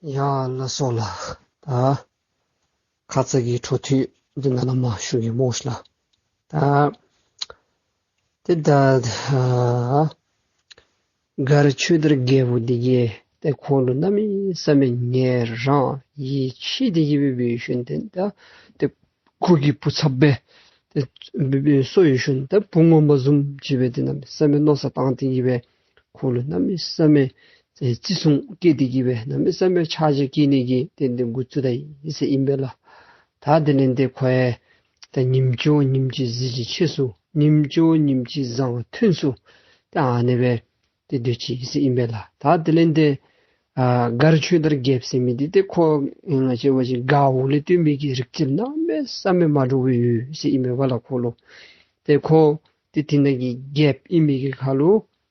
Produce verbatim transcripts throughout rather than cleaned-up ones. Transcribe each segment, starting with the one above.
ཡ་ལགས་སོ་ལགས། ད་ཁ་ཙ་གི་འཕྲོ་མཐུད་འདི་ནང་ལུ་མར་ཞུ་གེ་སྨོ་ཤིག་ལགས། ད་ཏེ་ད་ཨ་མགར་ཆོས་དར་རྒྱལ་པོ་འདི་གིས་ཏེ་ཁོ་ལུ་གནམ་མེད་ས་མེད་ངལ་རངས་ཡིད་ཆེས་ཏེ་གི་སྦེ་འབད་ཞིནམ་ཏེ་ད་ཏེ་ཁོ་གི་བུ་ཚབ་སྦེ་ཏེ་འབད་འབད་གསོ་ཡི་ཞིནམ་ད་བུ་ངོ་མ་བཟུམ་ཅིག་སྦེ་ཏེ་གནམ་མེད་ས་མེད་མནོ་བསམ་བཏང་སྟེ་གི་སྦེ་ཁོ་ལུ་གནམ་མེད་ས་མེད་ཨེ་བརྩི་སྲུང་བསྐྱེད་དེ་གི་སྦེ་གནམ་མེད་ས་མེད་ཕྱག་རྗེས་བསྐྱེད་ནི་གི་ཏེ་ཏེ་འགོ་བཙུགས་ད་ཡི་ཟེར་ཨིན་པས་ལགས། ད་དེ་ལས་ཏེ་ཁོ་ཡང་ད་ཉིནམ་གཅིག་བ་ཉིནམ་གཅིག་གཟི་བརྗིད་ཆེ་སུ་ཉིནམ་གཅིག་བ་ཉིནམ་གཅིག་བཟང་ཐོན་སུ་ད་ཨ་ནི་སྦེ་ཏེ་སྡོད་ཅི་ཟེར་ཨིན་པས་ལགས། ད་དེ་ལས་ཏེ་ཨ་མགར་ཆོས་དར་རྒྱལཔོ་ཟེར་མི་འདི་ཏེ་ཁོ་ང་བཅས་འབད་བ་ཅིན་མགརཝ་ལས་བརྟེན་མི་གི་རིག་རྩལ་གནམ་མེད་ས་མེད་མ་འདྲཝ་སྦེ་ཡོད་ཟེར་ཨིན་པས་ལགས་ཁོ་ལུ། ཏེ་ཁོ་ཏེ་དེ་ནང་གི་རྒྱལཔོ་ཨིན་མི་གི་ཁར་ལུ་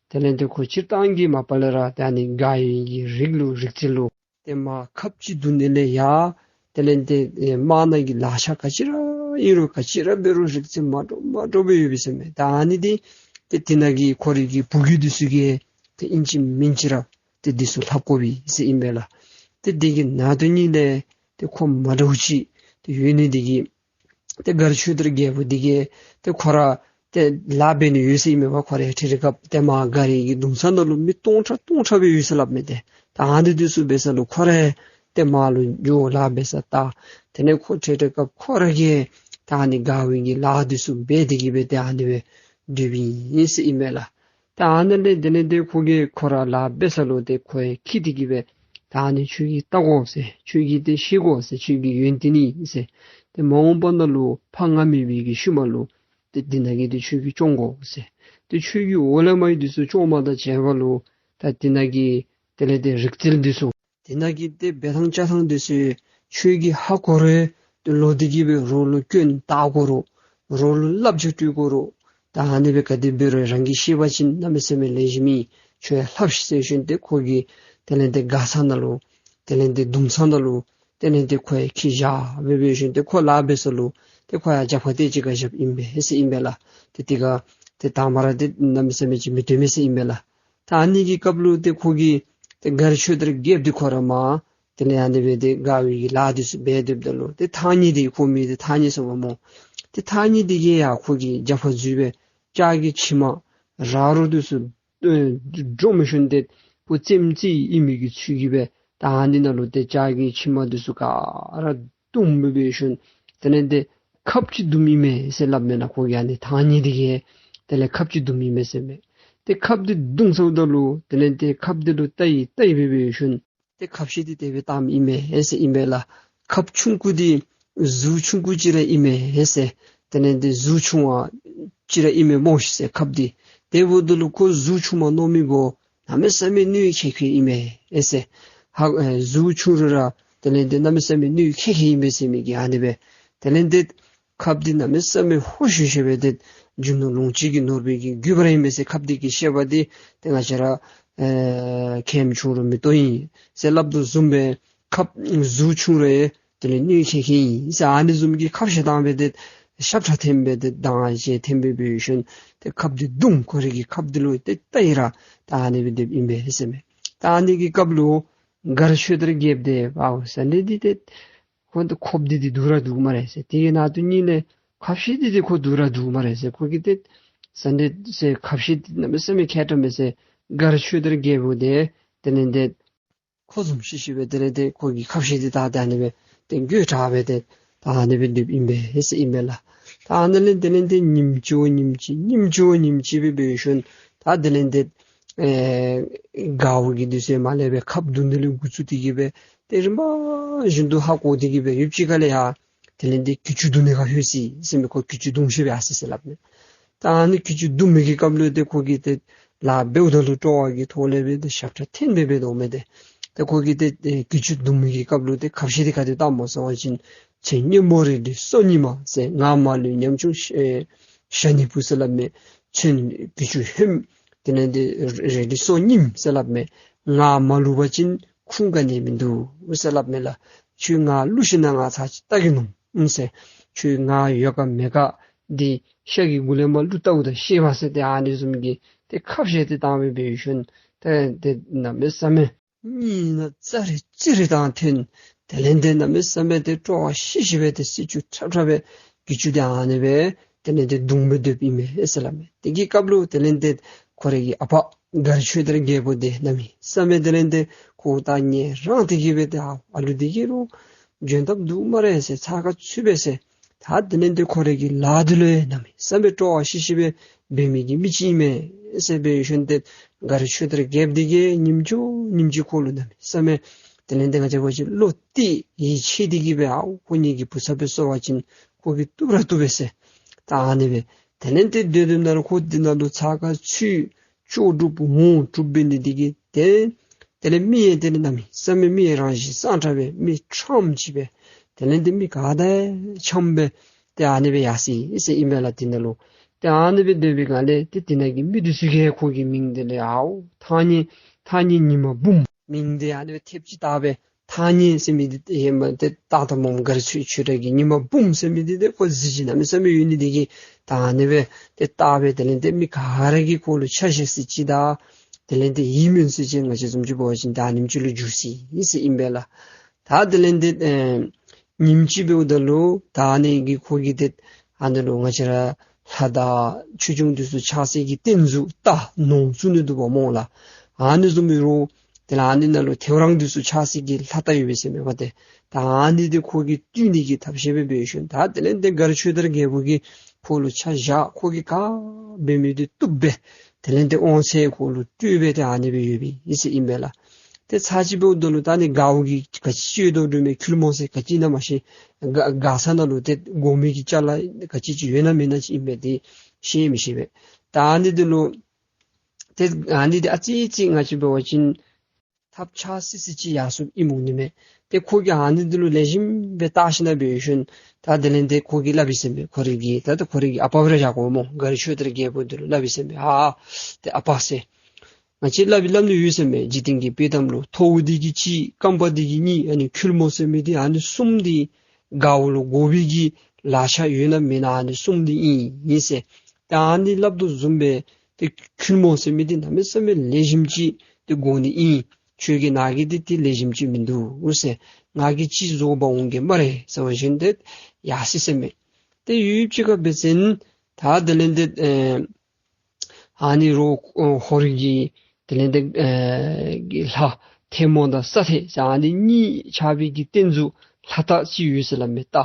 དེ་ལས་ཏེ་ཁོ་སྤྱིར་བཏང་གི་མ་པ་ལས་ར་ཏེ་ཨ་ནི་མགར་བའི་གི་རིགས་ལུ་རིག་རྩལ་ལུ་ཏེ་མར་ཁབ་ཅིག་བརྡུང་ནི་ལས་ཡང་དེ་ལས་ཏེ་ཨེ་དམག་ནང་གི་ལག་ཆ་ག་ཅི་ར་ཨིན་རུང་ག་ཅི་ར་འབད་རུང་རིག་རྩལ་མ་འདྲཝ་མ་འདྲཝ་སྦེ་ཡོད་པས་ཟེར་མས། ད་ཨ་ནི་འདི་ཏེ་དེ་ནང་གི་ཁོ་རའི་གི་བུ་རྒྱུད་འདི་ཚུ་གིས་ཏེ་ཨིན་ཅི་མིན་ཅི་ར་ཏེ་འདི་ཚུ་ལྷབ་དགོ་པས་ཟེར་ཨིན་པས་ལགས། ཏེ་འདི་གི་ནང་དོན་ཉིད་ལས་ཏེ་ཁོ་མ་འདྲཝ་ཅིག་ཏེ་ཡོད་ནི་འདི་གིས་ཏེ་མགར་ཆོས་དར་རྒྱལཔོ་འདི་གིས་ཏེ་ཁོ་ར་ཏེ་ལཱ་འབད་ནི་ཡོད་ཟེར་ཨིན་མས་པ། ཁོ་ར་ཡང་ཁྲིད་དེ་སྐབས་ཏེ་མར་མགར་གྱི་གདུང་ས་ནང་ལུ་མི་སྟོང་ཕྲག་སྟོང་ཕྲག་སྦེ་ཡོད་ཟེར་སླབ་མས་ཏེ། ད་ཨ་ནི་འདི་ཚུ་འབད་ས་ལུ་ཁོ་ར་ཡང་ཏེ་མར་ལུ་འགྱོ་ལཱ་འབད་ས་ད་དེ་ལས་ཁོ་ཁྲིད་དེ་སྐབས་ཁོ་ར་གིས་ད་ཨ་ནི་མགར་བའི་གི་ལཱ་འདི་ཚུ་འབད་དེ་གི་སྦེ་ཏེ་ཨ་ནི་སྦེ་སྡོདཔ་ཨིན་ཟེར་ཨིན་མས་ལགས། ད་ཨ་ནི་ལས་དེ་ལས་ཏེ་ཁོ་གིས་ཁོ་ར་ལཱ་འབད་ས་ལུ་ཏེ་ཁོ་ཡང་འཁྱིད་དེ་གི་སྦེ་ད་ཨ་ནི་ཁྱོད་ཀྱིས་བལྟ་དགོ་ཟེར། ཁྱོད་ཀྱིས་ཏེ་ཤེས་དགོ་ཟེར། ཁྱོད་ཀྱི་ཡོན་ཏན་ཨིན་ཟེར། ཏེ་མ་འོངས་པ་ནང་ལུ་ཕ་ང་མེད་པའི་གི་ཤུལ་མ་ལུ་ཏེ་འདི་ནང་གི་ཏེ་ཁྱོད་ཀྱིས་སྐྱོང་དགོ་ཟེར། ཏེ་ཁྱོད་ཀྱི་འོག་ལས་མར་འདི་ཚུ་སྐྱོང་མ་དང་བཅས་པ་ལུ་ད་འདི་ནང་གི་དེ་ལས་ཏེ་རིག་རྩལ་འདི་ཚུ་དེ་ནང་གི་ཏེ་འབད་ཐངས་བཅའ་ཐངས་འདི་ཚུ་ཁྱོད་ཀྱིས་ཧ་གོ་རུང་ཏེ་ལོག་སྟེ་གི་སྦེ་རོགས་ལུ་སྐྱོན་བཏགས་དགོ་རུང་རོགས་ལུ་བསླབ་བྱ་སྤྲོད་དགོ་རུང་ད་ཨ་ནི་སྦེ་ག་དེ་འབད་རུང་རང་གིས་ཤེས་པ་ཅིན་གནམ་མེད་ས་མེད་ལེགས་ཤོམ་ཨིན། ཁྱོད་ཡང་ལྷབ་ཤིག་ཟེར་ཞིནམ་ཏེ་ཁོ་གིས་དེ་ལས་ཏེ་མགར་ས་ནང་ལུ་དེ་ལས་ཏེ་གདུང་ས་ནང་ལུ་དེ་ལས་ཏེ་ཁོ་ཡང་འཁྱིད་བཞག་སྦེ་འབད་ཞིནམ་ཏེ་ཁོ་ལཱ་འབད་ས་ལུ་ཏེ་ཁོ་ཡང་རྒྱབ་ཁར་ཏེ་ཅིག་ཁར་བཞགཔ་ཨིན་པས་ཟེར་ཨིན་པས་ལགས། ཏེ་དེ་ཁར་ཏེ་དང་པ་ར་ཏེ་གནམ་མེད་ས་མེད་ཅིག་མི་སྡོད་མས་ཟེར་ཨིན་པས་ལགས། ད་ཨ་ནི་གི་སྐབས་ལུ་ཏེ་ཁོ་གིས་ཏེ་མགར་ཆོས་དར་རྒྱལཔོ་འདི་ཁོ་ར་མར་དེ་ལས་ཨ་ནི་སྦེ་ཏེ་མགར་བའི་གི་ལཱ་འདི་ཚུ་འབད་སྡོདཔ་ད་ལུ་ཏེ་ཐང་རྙེད་འདི་ཁོ་མི་འདི་ཐང་རྙེད་ཟེར་བ་སྨོ། ཏེ་ཐང་རྙེད་འདི་གིས་ཡང་ཁོ་གི་རྒྱབ་ཁར་འཛུལ་སྦེ་ལྕགས་ཀྱི་མཆིལ་མ་ར་རོ་འདི་ཚུ་ཨེ་སྒྲོམ་ཞིནམ་ཏེ་ཁོ་རྩེདམོ་རྩེ་ཨིན་མི་གི་ཚུལ་གྱིས་སྦེ་ད་ཨ་ནི་ནང་ལུ་ཏེ་ལྕགས་ཀྱི་མཆིལ་མ་འདི་ཚུ་ག་ར་བཏུངམ་སྦེ་འབད་ཞིནམ་དེ་ལས་ཏེ་ཁབ་ཅིག་བརྡུངམ་ཨིན་མས་ཟེར་སླབ་མས་ལགས། ཁོ་གིས་ཨ་ནི་ཐང་རྙེད་འདི་གིས་དེ་ལས་ཁབ་ཅིག་བརྡུངམ་ཨིན་མས་ཟེར་མས། ཏེ་ཁབ་འདི་བརྡུང་ཚརཝ་ད་ལུ་དེ་ལས་ཏེ་ཁབ་འདི་ལུ་བལྟ་ཡི་བལྟ་ཡི་སྦེ་འབད་ཞིནམ་ཏེ་ཁབ་བཤད་འདི་དེ་སྦེ་བཏངམ་ཨིན་མས་ཟེར་ཨིན་པས་ལགས། ཁབ་ཆུང་ཀུ་འདི་གཟུགས་ཆུང་ཀུ་ཅིག་ར་ཨིན་མས་ཟེར། དེ་ལས་ཏེ་གཟུགས་ཆུང་བ་ཅིག་ར་ཨིན་མས་སྨོ་ཤིག་ཟེར་ཁབ་འདི། དེ་འབདཝ་ད་ལུ་ཁོ་གཟུགས་ཆུང་མ་མནོ་མི་བོ་གནམ་མེད་ས་མེད་གནོད་ཁེ་ཁེ་ཨིན་མས་ཟེར། ཧ་ཨེ་གཟུགས་ཆུང་རུང་ར་དེ་ལས་ཏེ་གནམ་མེད་ས་མེད་གནོད་ཁེ་ཁེ་ཨིན་པས་ཟེར་མི་གི་ཨ་ནི་སྦེ། དེ་ལས་ཏེ་ཁབ་འདི་གནམ་མེད་ས་མེད་ཧོ་ཤུ་ཤུ་སྦེ་ཏེ་རྒྱུ་ནོར་ལོངས་སྤྱོད་ཀྱིས་ནོར་བའི་གི་རྒྱུ་འབྲས་ཨིན་མས་ཟེར། ཁབ་འདི་གི་བཤད་པ་འདི་ཏེ་ང་བཅས་ར་ཨེ་ཁེམ་ཆུང་རུང་མེ་ཏོག་ཨིན་ཟེར་སླབ་དོ་བཟུམ་སྦེ་ཁབ་གཟུགས་ཆུང་རུང་ཡང་དེ་ལས་གནོད་ཁེ་ཁེ་ཨིན་ཟེར་ཨ་ནི་བཟུམ་གྱི་ཁ་བཤད་བཏང་སྦེ་ཏེ་ཞབས་ཁྲ་འཐེན་སྦེ་ཏེ་དང་ཞེ་འཐེན་སྦེ་འབད་ཞིནམ་ཏེ་ཁབ་འདི་བརྡུང་ཁོ་རའི་གི་ཁབ་འདི་ལུ་ཏེ་བལྟ་ཡི་ར་ད་ཨ་ནི་སྦེ་སྡོདཔ་ཨིན་པས་ཟེར་མས། ད་ཨ་ནི་གི་སྐབས་ལུ་མགར་ཆོས་དར་རྒྱལཔོ་འདི་ཨའོ་ཟ་འདི་འདི་ཏེ་ཁོ་འདི་ཁབ་འདི་འདི་སྡུག་ར་སྡུག་སྨ་རེ་ཟེར། དེ་གི་ནང་དོན་ཉིད་ལས་ཁ་བཤད་འདི་འདི་ཁོ་སྡུག་ར་སྡུག་སྨ་རེ་ཟེར། ཁོ་གིས་ཏེ་ཟ་འདི་ཟེར་ཁ་བཤད་འདི་གནམ་མེད་ས་མེད་མཁས་དྲགས་མས་ཟེར། མགར་ཆོས་དར་རྒྱལཔོ་འདི་དེ་ལས་ཏེ་ཁོ་བཟུམ་ཤེས་ཤེས་སྦེ་དེ་ལས་ཏེ་ཁོ་གི་ཁ་བཤད་འདི་ད་ད་ཨ་ནི་སྦེ་ཏེ་འགྱོད་དྲགས་སྦེ་ཏེ་ད་ཨ་ནི་སྦེ་སྡོདཔ་ཨིན་པས་ཟེར་ཨིན་པས་ལགས། ད་ཨ་ནི་ལས་དེ་ལས་ཏེ་ཉིནམ་གཅིག་བ་ཉིནམ་གཅིག་ཉིནམ་གཅིག་བ་ཉིནམ་གཅིག་སྦེ་འབད་ཞིནམ་ད་དེ་ལས་ཏེ་ཨེ་མགརཝ་གིས་འདི་ཚུ་མར་ལས་སྦེ་ཁབ་བརྡུང་ནི་ལས་འགོ་བཙུགས་ཏེ་གི་སྦེ་ཏེ་རིམ་པ་བཞིན་དུ་ཧ་གོ་སྟེ་གི་སྦེ་ཡུདཔ་ཅིག་ཁ་ལས་ཡར་དེ་ལས་ཏེ་གྱི་ཅུ་བརྡུང་ནི་ཁར་ལྷོད་ཅི་ཟེར་མས། ཁོ་གྱི་ཅུ་བརྡུང་ཤེས་པས་ཨ་ཟེར་ཟེར་སླབ་མས། ད་ཨ་ནི་གྱི་ཅུ་བརྡུང་མི་གི་སྐབས་ལུ་ཏེ་ཁོ་གིས་ཏེ་ལཱ་འབདཝ་ད་ལུ་སྤྲོ་བ་གི་ཐོག་ལས་སྦེ་ཏེ་ཞབས་ཁྲ་འཐེན་སྦེ་འབད་དོ་མས་ཏེ། ཏེ་ཁོ་གིས་ཏེ་ཨེ་གྱི་ཅུ་བརྡུང་མི་གི་སྐབས་ལུ་ཏེ་ཁ་བཤད་འདི་ག་དེ་བཏངམ་སྨོ་ཟེར་བ་ཅིན་མཚན་སྔོན་མོ་རལ་གྲི་སོ་གཉིས་མ་ཟེར། ངག་མ་ལུས་ཉམ་ཆུང་ཨེ་ཞྭ་ནི་བུ་ཟེར་སླབ་མས། མཚན་གྱི་ཅུ་ཧོནམ་དེ་ལས་ཏེ་རལ་གྲི་སོ་གཉིསམ་ཟེར་སླབ་མས། ངག་མ་བླུགས་པ་ཅིན་ཁུངས་ག་ནི་མིན་འདུག་ཟེར་སླབ་མས་ལགས། ཁྱོད་ངག་བླུགས་ཞིན་ན་ང་ཚར་ཅིག་བལྟ་གེ་ནོ་ཟེར། ཁྱོད་ངག་ཡོད་ག་མེད་ག་འདི་ཤ་གི་གུ་ལས་མར་བླུགས་བལྟཝ་ད་ཤེས་པས་ཟེར། ཏེ་ཨ་ནི་བཟུམ་གྱི་ཏེ་ཁ་བཤད་འདི་བཏང་སྦེ་འབད་ཞིནམ་ཏེ་ཏེ་གནམ་མེད་ས་མེད་ གཉིད་ནང་ཙ་རི་ཙི་རི་དང་ཐོན། དེ་ལས་ཏེ་གནམ་མེད་ས་མེད་ཏེ་སྤྲོ་བ་ཤི་ཤི་སྦེ་ཏེ་སྲིད་ཅུང་ཁྲབ་ཁྲབ་སྦེ་གྱི་ཅུང་དེ་ཨ་ནི་སྦེ་དེ་ལས་ཏེ་གདུང་སྦེ་སྡོདཔ་ཨིན་མས་ཟེར་སླབ་མས། དེ་གི་སྐབས་ལུ་དེ་ལས་ཏེ་ཁོ་རའི་གི་ཨ་པ་མགར་ཆོས་དར་རྒྱལ་པོ་དེ་གནམ་མེད་ས་མེད་དེ་ལས་ཏེ་ཁོ་ད་ངལ་རངས་ཏེ་གི་སྦེ་ཏེ་ཨ་ཨ་ལུ་འདི་གིས་རོགས་འཇོན་ཐབས་འདུག་སྨ་རེ་ཟེར་ཚ་ཁ་ཚུད་པས་ཟེར། ད་དེ་ལས་ཏེ་ཁོ་རའི་གི་ལཱ་འདི་ལུ་ཡང་གནམ་མེད་ས་མེད་སྤྲོ་བ་ཤི་ཤི་སྦེ་འབད་མི་གི་མི་ཅིག་ཨིན་མས་ཟེར་སྦེ་ཞུ་ནི་དེ་མགར་ཆོས་དར་རྒྱལཔོ་འདི་གིས་ཉིནམ་ཅིག་ཉིནམ་ཅིག་ཁོ་ལུ་གནམ་མེད་ས་མེད་དེ་ལས་ཏེ་ང་བཅས་འབད་བ་ཅིན་བློ་གཏད་ཡིད་ཆེས་ཏེ་གི་སྦེ་ཨའོ་ཁོ་ངེ་གི་བུ་ཚ་སྦེ་གསོ་བ་ཅིན་ཁོ་གིས་བཏུབ་ར་བཏུབ་པས་ཟེར། ད་ཨ་ནི་སྦེ་དེ་ལས་ཏེ་སྡོད་སྡོདཔ་ནང་ལུ་ཁོ་འདི་ནང་ལུ་ཚ་ཁ་ཚུད་ལྕོགས་གྲུབ་འོང་གྲུབ་འབད་ནི་འདི་གིས་ཏེ་དེ་ལས་མི་ཡང་དེ་ལས་གནམ་མེད་ས་མེད་མི་ཡང་རང་བཞིན་སངས་དྲགས་སྦེ་མི་ཁྲམ་ཅིག་སྦེ་དེ་ལས་ཏེ་མི་ག་དང་འཆམ་སྦེ་ཏེ་ཨ་ནི་སྦེ་ཡར་སོ་ཡི་ཟེར་ཨིན་པས་ལགས། དེ་ནང་ལུ་ཏེ་ཨ་ནི་སྦེ་སྡོད་པའི་སྒང་ལས་ཏེ་དེ་ནང་གི་མི་འདི་ཚུ་གིས་ཁོ་གི་མིང་འདི་ལུ་ཨའོ་ཐང་རྙེད་ཐང་རྙེད་ཉི་མ་འབུམ། མིང་འདི་ཨ་ནི་སྦེ་ཐེབས་ཅིག་བཏགས་སྦེ་ཐང་རྙེད་ཟེར་མི་འདི་ཧེ་མ་ཏེ་བཏགས་བཏགསཔ་སྨོ། མགར་ཆོས་ཆོས་དར་གྱི་ཉི་མ་འབུམ་ཟེར་མི་འདི་ཏེ་ཁོ་གཟི་བརྗིད་གནམ་མེད་ས་མེད་ཡོད་ནི་འདི་གིས་ད་ཨ་ནི་སྦེ་ཏེ་བཏགས་སྦེ་དེ་ལས་ཏེ་མི་ག་ར་གིས་ཁོ་ལུ་ཆ་བཞག་ས་ཅིག་དང་དེ་ལས་ཏེ་ཡིད་སྨོན་ས་ཅིག་ང་བཅས་བཟུམ་ཅིག་འབད་བ་ཅིན་ད་ཨ་ནེམ་ཅིག་ལུ་འགྱུར་སོ་ཡི་ཟེར་ཨིན་པས་ལགས། ད་དེ་ལས་ཏེ་ཨེ་ཉིནམ་ཅིག་འབདཝ་ད་ལུ་ད་ཨ་ནི་གི་ཁོ་གིས་ཏེ་ཨ་ནི་ལུ་ང་བཅས་ར་ལྷ་དང་ཆོས་སྐྱོང་འདི་ཚུ་ཆགས་སའི་གི་རྟེན་གཟུགས་རྟ་ནོར་བཙུགས་ནི་འདུག་པ་སྨོ་ལགས། ཨ་ནི་བཟུམ་འབད་རུང་དེ་ལས་ཨ་ནི་ནང་ལུ་ཐེའུ་རང་འདི་ཚུ་ཆགས་སའི་གི་ལྷ་རྟ་ཡོད་པས་ཟེར་མས་པ་ཏེ། ད་ཨ་ནི་འདི་ཁོ་གིས་བཏུལ་ནི་གི་ཐབས་ཤེས་སྦེ་འབད་ཞིནམ་ད་དེ་ལས་ཏེ་མགར་ཆོས་དར་རྒྱལ་པོ་གིས་ཁོ་ལུ་ཆ་བཞག། ཁོ་གིས་ག་འབད་མི་འདི་བཏུབ་སྦེ་དེ་ལས་ཏེ་དབང་ཚད་ཁོ་ལུ་སྤྲོད་སྦེ་ཏེ་ཨ་ནི་སྦེ་ཡོད་པའི་ཨིན་ཟེར་ཨིན་པས་ལགས། ཏེ་ཚར་གཅིག་འབདཝ་ད་ལུ་ད་ཨ་ནི་མགརཝ་གིས་ག་ཅི་ཡོད་དོ་འདྲཝ་མས། ཁུལ་མོ་ཟེར་ག་ཅི་ཨིན་ན་མ་ཤེས། མགར་མགར་ས་ནང་ལུ་ཏེ་དགོ་མི་གི་ཅ་ལ་ག་ཅི་ཅིག་ཡོད་ན་མེད་ན་ཅིག་ཨིན་པས། ཏེ་ཤེས་མི་ཤེས་པས། ད་ཨ་ནི་འདི་ལུ་ཏེ་ཨ་ནི་འདི་ཨ་ཙི་ཅིག་ང་བཅས་འབད་བ་ཅིན་ཐབས་ཆག་སི་སི་ཅིག་ཡར་སོཔ་ཨིནམ་འོང་ནི་མས། ཏེ་ཁོ་གིས་ཨ་ནི་འདི་ལུ་ལེགས་ཤོམ་སྦེ་བལྟ་ཞིན་ན་འབད་ཞིནམ་ད་དེ་ལས་ཏེ་ཁོ་གིས་སླབ་ཡི་ཟེར་མས། ཁོ་རའི་གི་ད་ད་ཁོ་རའི་གི་ཨ་པ་སྦེ་ར་བཞག་དགོ་སྨོ། མགར་ཆོས་དར་རྒྱལ་པོ་འདི་ལུ་སླབ་ཡི་ཟེར་མས། ཨ་ཏེ་ཨ་པ་ཟེར། ང་བཅས་སླབ་ཡི་སླབ་ནི་ཡོད་ཟེར་མས། འཇིག་རྟེན་གྱི་དཔྱེ་གཏམ་ལུ་ཐོཝ་འདི་གིས་གཅིག། རྐངམ་འདི་གིས་གཉིས། ཨ་ནི་ཁུལ་མོ་ཟེར་མི་འདི་ཨ་ནི་གསུམ་འདི་མགརཝ་ལུ་དགོ་པའི་གི་ལག་ཆ་ཡོད་ན་མེད་ན་ཨ་ནི་གསུམ་འདི་ཨིན་ཨིན་ཟེར། ད་ཨ་ནི་སླབ་དོ་བཟུམ་སྦེ་ཏེ་ཁུལ་མོ་ཟེར་མི་འདི་གནམ་མེད་ས་མེད་ལེགས་ཤོམ་ཅིག་ཏེ་དགོ་ནི་ཨིན། ཁྱོད་ཀྱི་ནང་གི་འདི་ཏེ་ལེགས་ཤོམ་ཅིག་མིན་འདུག་ཟེར། ང་གིས་ཅིག་བཟོ་འབག་འོང་གེ་སྨ་རེ་ཟེར་བ་ཅིན་ཏེ་ཡར་སོ་ཡི་ཟེར་མས། ཏེ་ཡུདཔ་ཅིག་ཁར་འབད་བ་ཅིན་ད་དེ་ལས་ཏེ་ཨེ་ཨ་ནི་རོགས་ཨོ་ཧོར་གྱི་དེ་ལས་ཏེ་ཨེ་གི་ལྷ་ཐེ་མོང་དང་ས་ཐེ་ཟེར་ཨ་ནི་གཉིས་ཆགས་པའི་གི་རྟེན་གཟུགས་ལྷ་རྟ་ཅིག་ཡོད་ཟེར་སླབ་མས། རྟ་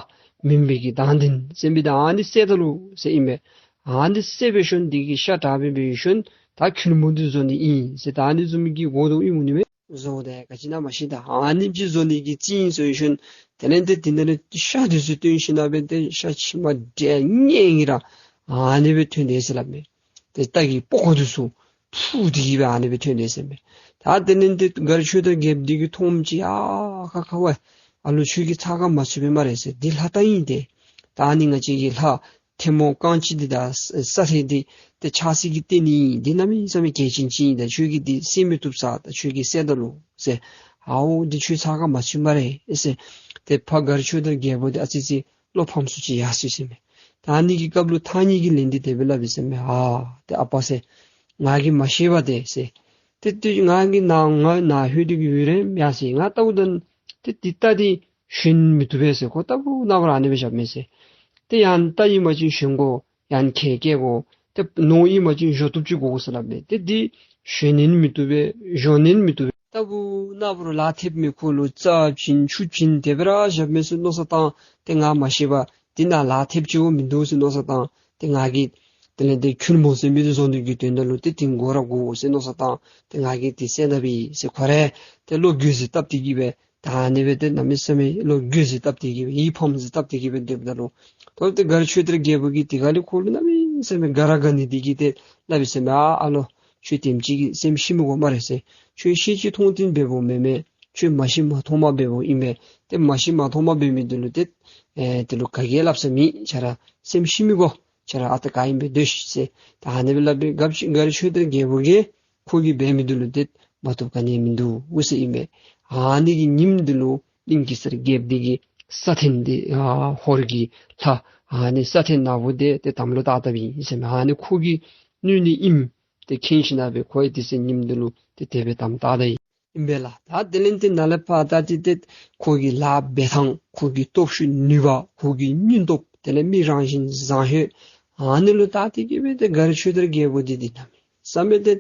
མུན་པའི་གི་མདངས་ལྡན་ཟེར་མི་ད་ཨ་ནི་བསད་ད་ལོ་ཟེར་ཨིན་མས། ཨ་ནི་བསད་འབད་ཞིནམ་འདི་གི་ཤ་དྲག་སྦེ་འབད་ཞིནམ་ད་ཁུལ་མོ་འདི་བཟོ་ནི་ཨིན་ཟེར། ད་ཨ་ནི་བཟོ་མི་གི་འགོ་དོ་ཨིནམ་འོང་ནི་མས། བཟོ་དེ་ག་ཅི་ཨིན་ན་མ་ཤེས། ད་ཨ་ནི་ཅིག་བཟོ་ནི་གི་རྩིས་ཨིན་ཟེར་ཞིནམ་དེ་ལས་ཏེ་དེ་ནང་ལས་ཤ་འདི་ཚུ་བཏོན་ཞིན་ན་འབད་ཏེ་ཤ་མཆིལ་མ་འདྲེས་ཉེ་གི་ར་ཨ་ནི་སྦེ་ཐོན་དེས་ཟེར་སླབ་མས། ཏེ་རྟ་གི་པགས་ཀོ་འདི་ཚུ་འཕུར་ཏེ་གི་སྦེ་ཨ་ནི་སྦེ་ཐོན་དེས་ཟེར་མས། ད་དེ་ལས་ཏེ་མགར་ཆོས་དར་རྒྱལཔོ་འདི་གིས་མཐོངམ་ཅིག་ཨ་ཁ་ཁ་ཝའི་ཨ་ལོ་ཁྱོད་ཀྱིས་ཚ་ཁ་མ་ཚུད་པས་སྨ་རེ་ཟེར། འདི་ལྷ་རྟ་ཨིན་ཏེ། ད་ཨ་ནི་ང་བཅས་ཀྱི་ལྷ་ཐེ་མོང་རྐང་གཅིག་འདི་དང་ས་ས་ཐེ་འདི་ཏེ་ཆགས་སའི་གི་རྟེན་ཨིན། འདི་གནམ་མེད་ས་མེད་གལ་ཆེན་ཅིག་ཨིན། ད་ཁྱོད་ཀྱིས་འདི་བསད་མི་བཏུབ་ས། ད་ཁྱོད་ཀྱིས་བསད་ད་ལོ་ཟེར། ཨའོ་འདི་ཁྱོད་ཚ་ཁ་མ་ཚུད་སྨ་རེ་ཟེར། ཏེ་ཕར་མགར་ཆོས་དར་རྒྱལཔོ་འདི་ཨ་ཙི་ཅིག་བློ་ཕམ་སུ་ཅིག་ཡར་སོ་ཡི་ཟེར་མས། ད་ཨ་ནི་གི་སྐབས་ལུ་ཐང་རྙེད་ཀྱིས་ལན་འདི་དེ་སྦེ་སླབ་ཡི་ཟེར་མས། ཨ་ཏེ་ཨ་པ་ཟེར། ང་གིས་མ་ཤེས་པས་ཏེ་ཟེར། ཏེ་ཏེ་ང་གིས་ནཱ་ང་ནཱ་ལྷོད་དེ་གི་ཡོད་རན་ཡ་ཟེར། ང་ལྟཝ་ད་ཏེ་འདི་རྟ་འདི་ཞོན་མི་བཏུབ་པས་ཟེར། ཁོ་ལྟ་བུ་ན་བུ་ར་ཨ་ནི་སྦེ་བཞག་མས་ཟེར། ཏེ་ཡང་རྟ་ཨིན་པ་ཅིན་ཞོན་དགོ། ཡང་གྱལ་བཀལ་དགོ། ཏེ་ནོར་ཨིན་པ་ཅིན་བཞོ་བཏུབ་ཅིག་དགོ་ཟེར་སླབ་མས། ཏེ་འདི་ཞོན་ནི་མི་བཏུབ་པས། བཞོ་ནི་མི་བཏུབ་པས། ལྟ་བུ་ན་བུ་ར་ལག་ཐེབས་མི་ཁོ་ལུ་རྩྭ་བྱིན་ཆུ་བྱིན་དེ་སྦེ་ར་བཞག་མས་ཟེར་མནོ་བསམ་བཏང་། ཏེ་ང་མ་ཤེས་པས། འདི་ནང་ལག་ཐེབས་ཅིག་འོང་མིན་འདུག་ཟེར་མནོ་བསམ་བཏང་། ཏེ་ང་གིས་དེ་ལས་ཏེ་ཁྱུར་མོ་ཟེར་མི་འདི་བཟོ་ནི་གི་དོན་དག་ལུ་ཏེ་འདི་དགོ་ར་དགོ་ཟེར་མནོ་བསམ་བཏང་། ཏེ་ང་གིས་འདི་བསད་ད་པས་ཟེར། ཁོ་ར་ཏེ་བློ་འགྱོད་བཟེད་བཏབ་སྟེ་གི་སྦེ་ད་ཨ་ནི་སྦེ་ཏེ་གནམ་མེད་ས་མེད་བློ་འགྱོད་བཟེད་བཏབ་སྟེ་གི་སྦེ་ཡིད་ཕམ་བཟེད་བཏབ་སྟེ་གི་སྦེ་སྡོདཔ་ད་ལུ་ད་ཏེ་མགར་ཆོས་དར་རྒྱལཔོ་གིས་དེ་ཁ་ལས་ཁོ་ལུ་གནམ་མེད་ས་མེད་དགའ་ར་དགའ་ནི་འདི་གིས་ཏེ་སླབ་ཡི་ཟེར་མས། ཨ་ཨ་ལོ་ཁྱོད་དེམ་ཅིག་གིས་སེམས་ཤི་མི་དགོ་སྨ་རེ་ཟེར། ཁྱོད་ཤེས་ཅི་མཐོང་ཅི་འབདཝ་མེན་མས། ཁྱོད་མ་ཤེས་མ་མཐོང་མ་འབདཝ་ཨིན་པས། ཏེ་མ་ཤེས་མ་མཐོང་མ་འབད་མི་འདི་ལུ་ཏེ་ཨེ་དེ་ལུ་ག་གིས་སླབ་ས་མེད། ཁྱོད་ར་སེམས་ཤི་མི་དགོ། ཁྱོད་ར་ཨ་རྟག་ག་ཨིནམ་སྦེ་སྡོད་ཤིག་ཟེར། ད་ཨ་ནི་སྦེ་སླབ་པའི་སྐབས་ཅིག་མགར་ཆོས་དར་རྒྱལཔོ་གིས་ཁོ་གིས་འབད་མི་འདི་ལུ་ཏེ་མ་བཏུབ་ག་ནི་མིན་འདུག་ཟེར་ཨིན་པས། ཨ་ནི་གི་ཉིནམ་འདི་ལུ་གླིང་གེ་སར་རྒྱལཔོ་འདི་གིས་ས་ཐེ་འདི་ཨ་ཧོར་གྱི་ལྷ་ཨ་ནི་ས་ཐེ་ནག་པོ་འདི་ཏེ་དམ་ལུ་བཏགས་བཏགསཔ་ཨིན་ཟེར་མས། ཨ་ནི་ཁོ་གིས་གནོད་ནི་ཨིནམ་ཏེ་མཁྱེན་ཞིན་ན་སྦེ་ཁོ་ཡང་དེ་ཚེ་ཉིནམ་འདི་ལུ་ཏེ་དེ་སྦེ་དམ་བཏགས་ད་ཡི། ཨིན་པས་ལགས། ད་དེ་ལས་ཏེ་ནཱ་ལས་ཕར་ད་ཏེ་ཏེ་ཁོ་གི་ལཱ་འབད་ཐངས་ཁོ་གི་སྟོབས་ཤུགས་ནུས་པ་ཁོ་གི་སྙིང་སྟོབས་དེ་ལས་མི་རང་བཞིན་བཟང་ཤོས་ཨ་ནི་ལུ་ད་ཏེ་གི་སྦེ་ཏེ་མགར་ཆོས་དར་རྒྱལ་པོ་འདི་འདི་གནམ་མེད་ས་མེད་ཏེ་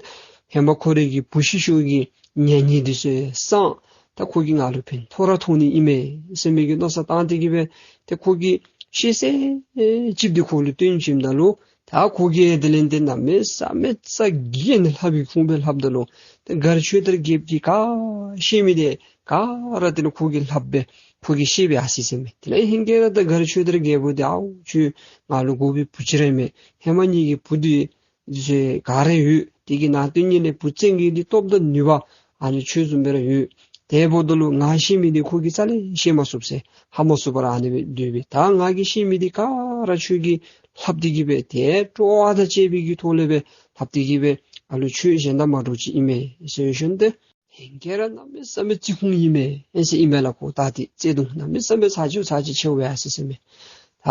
ཧེ་མ་ཁོ་རའི་གི་བུ་ཤི་ཤོས་ཀྱི་ཉེ་ཉེ་འདི་ཚུ་སང་ད་ཁོ་གིས་ང་ལུ་ཕན་ཐོགས་ར་ཐོགས་ནི་ཨིན་མས་ཟེར་མི་གི་མནོ་བསམ་བཏང་སྟེ་གི་སྦེ་ཏེ་ཁོ་གིས་ཤེས་ཚད་ཅིག་འདི་ཁོ་ལུ་སྟོན་བྱིནམ་ད་ལུ་ད་ཁོ་གིས་དེ་ལས་ཏེ་གནམ་མེད་ས་མེད་རྩ་འགེངས་ནི་ལྷབ་པའི་ཁུངས་སྦེ་ལྷབ་ད་ལུ་ཏེ་མགར་ཆོས་དར་རྒྱལཔོ་གིས་ག་ཤེས་མི་འདི་ག་ར་ཏེ་ལུ་ཁོ་གིས་ལྷབ་སྦེ་ཁོ་གིས་ཤེས་པས་ཨ་ཙི་ཟེར་མས། དེ་ལས་ཧེང་སྐལ་ར་ད་མགར་ཆོས་དར་རྒྱལ་པོ་འདི་ཨའུ་ཁྱོད་ང་ལུ་དགོ་པའི་བུ་ཅིག་ར་ཨིན་མས། ཧེ་མ་ངེ་གི་བུ་འདི་འདི་ཚུ་ག་ར་ཡོད། དེ་གི་ནང་དོན་ཉིད་ལས་བུ་བཙན་གྱི་འདི་སྟོབས་དང་ནུས་པ་ཨ་ནི་ཁྱོད་བཟུམ་སྦེ་ར་ཡོད། དེ་འབདཝ་ད་ལུ་ང་ཤེས་མི་འདི་ཁོ་གིས་རྩ་ལས་ཤེས་མ་ཚུགས་ཟེར་ཧ་མ་ཚུགས་པར་ཨ་ནི་སྦེ་སྡོད་པས། ད་ང་གིས་ཤེས་མི་འདི་ག་ར་ཁྱོད་ཀྱིས་ལྷབ་སྟེ་གི་སྦེ་ཏེ་སྤྲོ་བ་དང་བཅས་པའི་གི་ཐོག་ལས་སྦེ་ལྷབ་སྟེ་གི་སྦེ་ཨ་ལུ་ཁྱོད་གཞན་དང་མ་འདྲཝ་ཅིག་ཨིན་མས་ཟེར་ཞིནམ་ཏེ་ཧེང་སྐལ་ར་གནམ་མེད་ས་མེད་རྩིས་ཁུངས་ཨིན་མས་ཨེ་ཟེར་ཨིན་པས་ལགས། ཁོ་ད་ཏེ་བརྩེ་གདུང་གནམ་མེད་ས་མེད་ཚ་ཅིག་ཚ་ཅིག་ཆེཝ་ཨ་ཟེར་ཟེར་མས།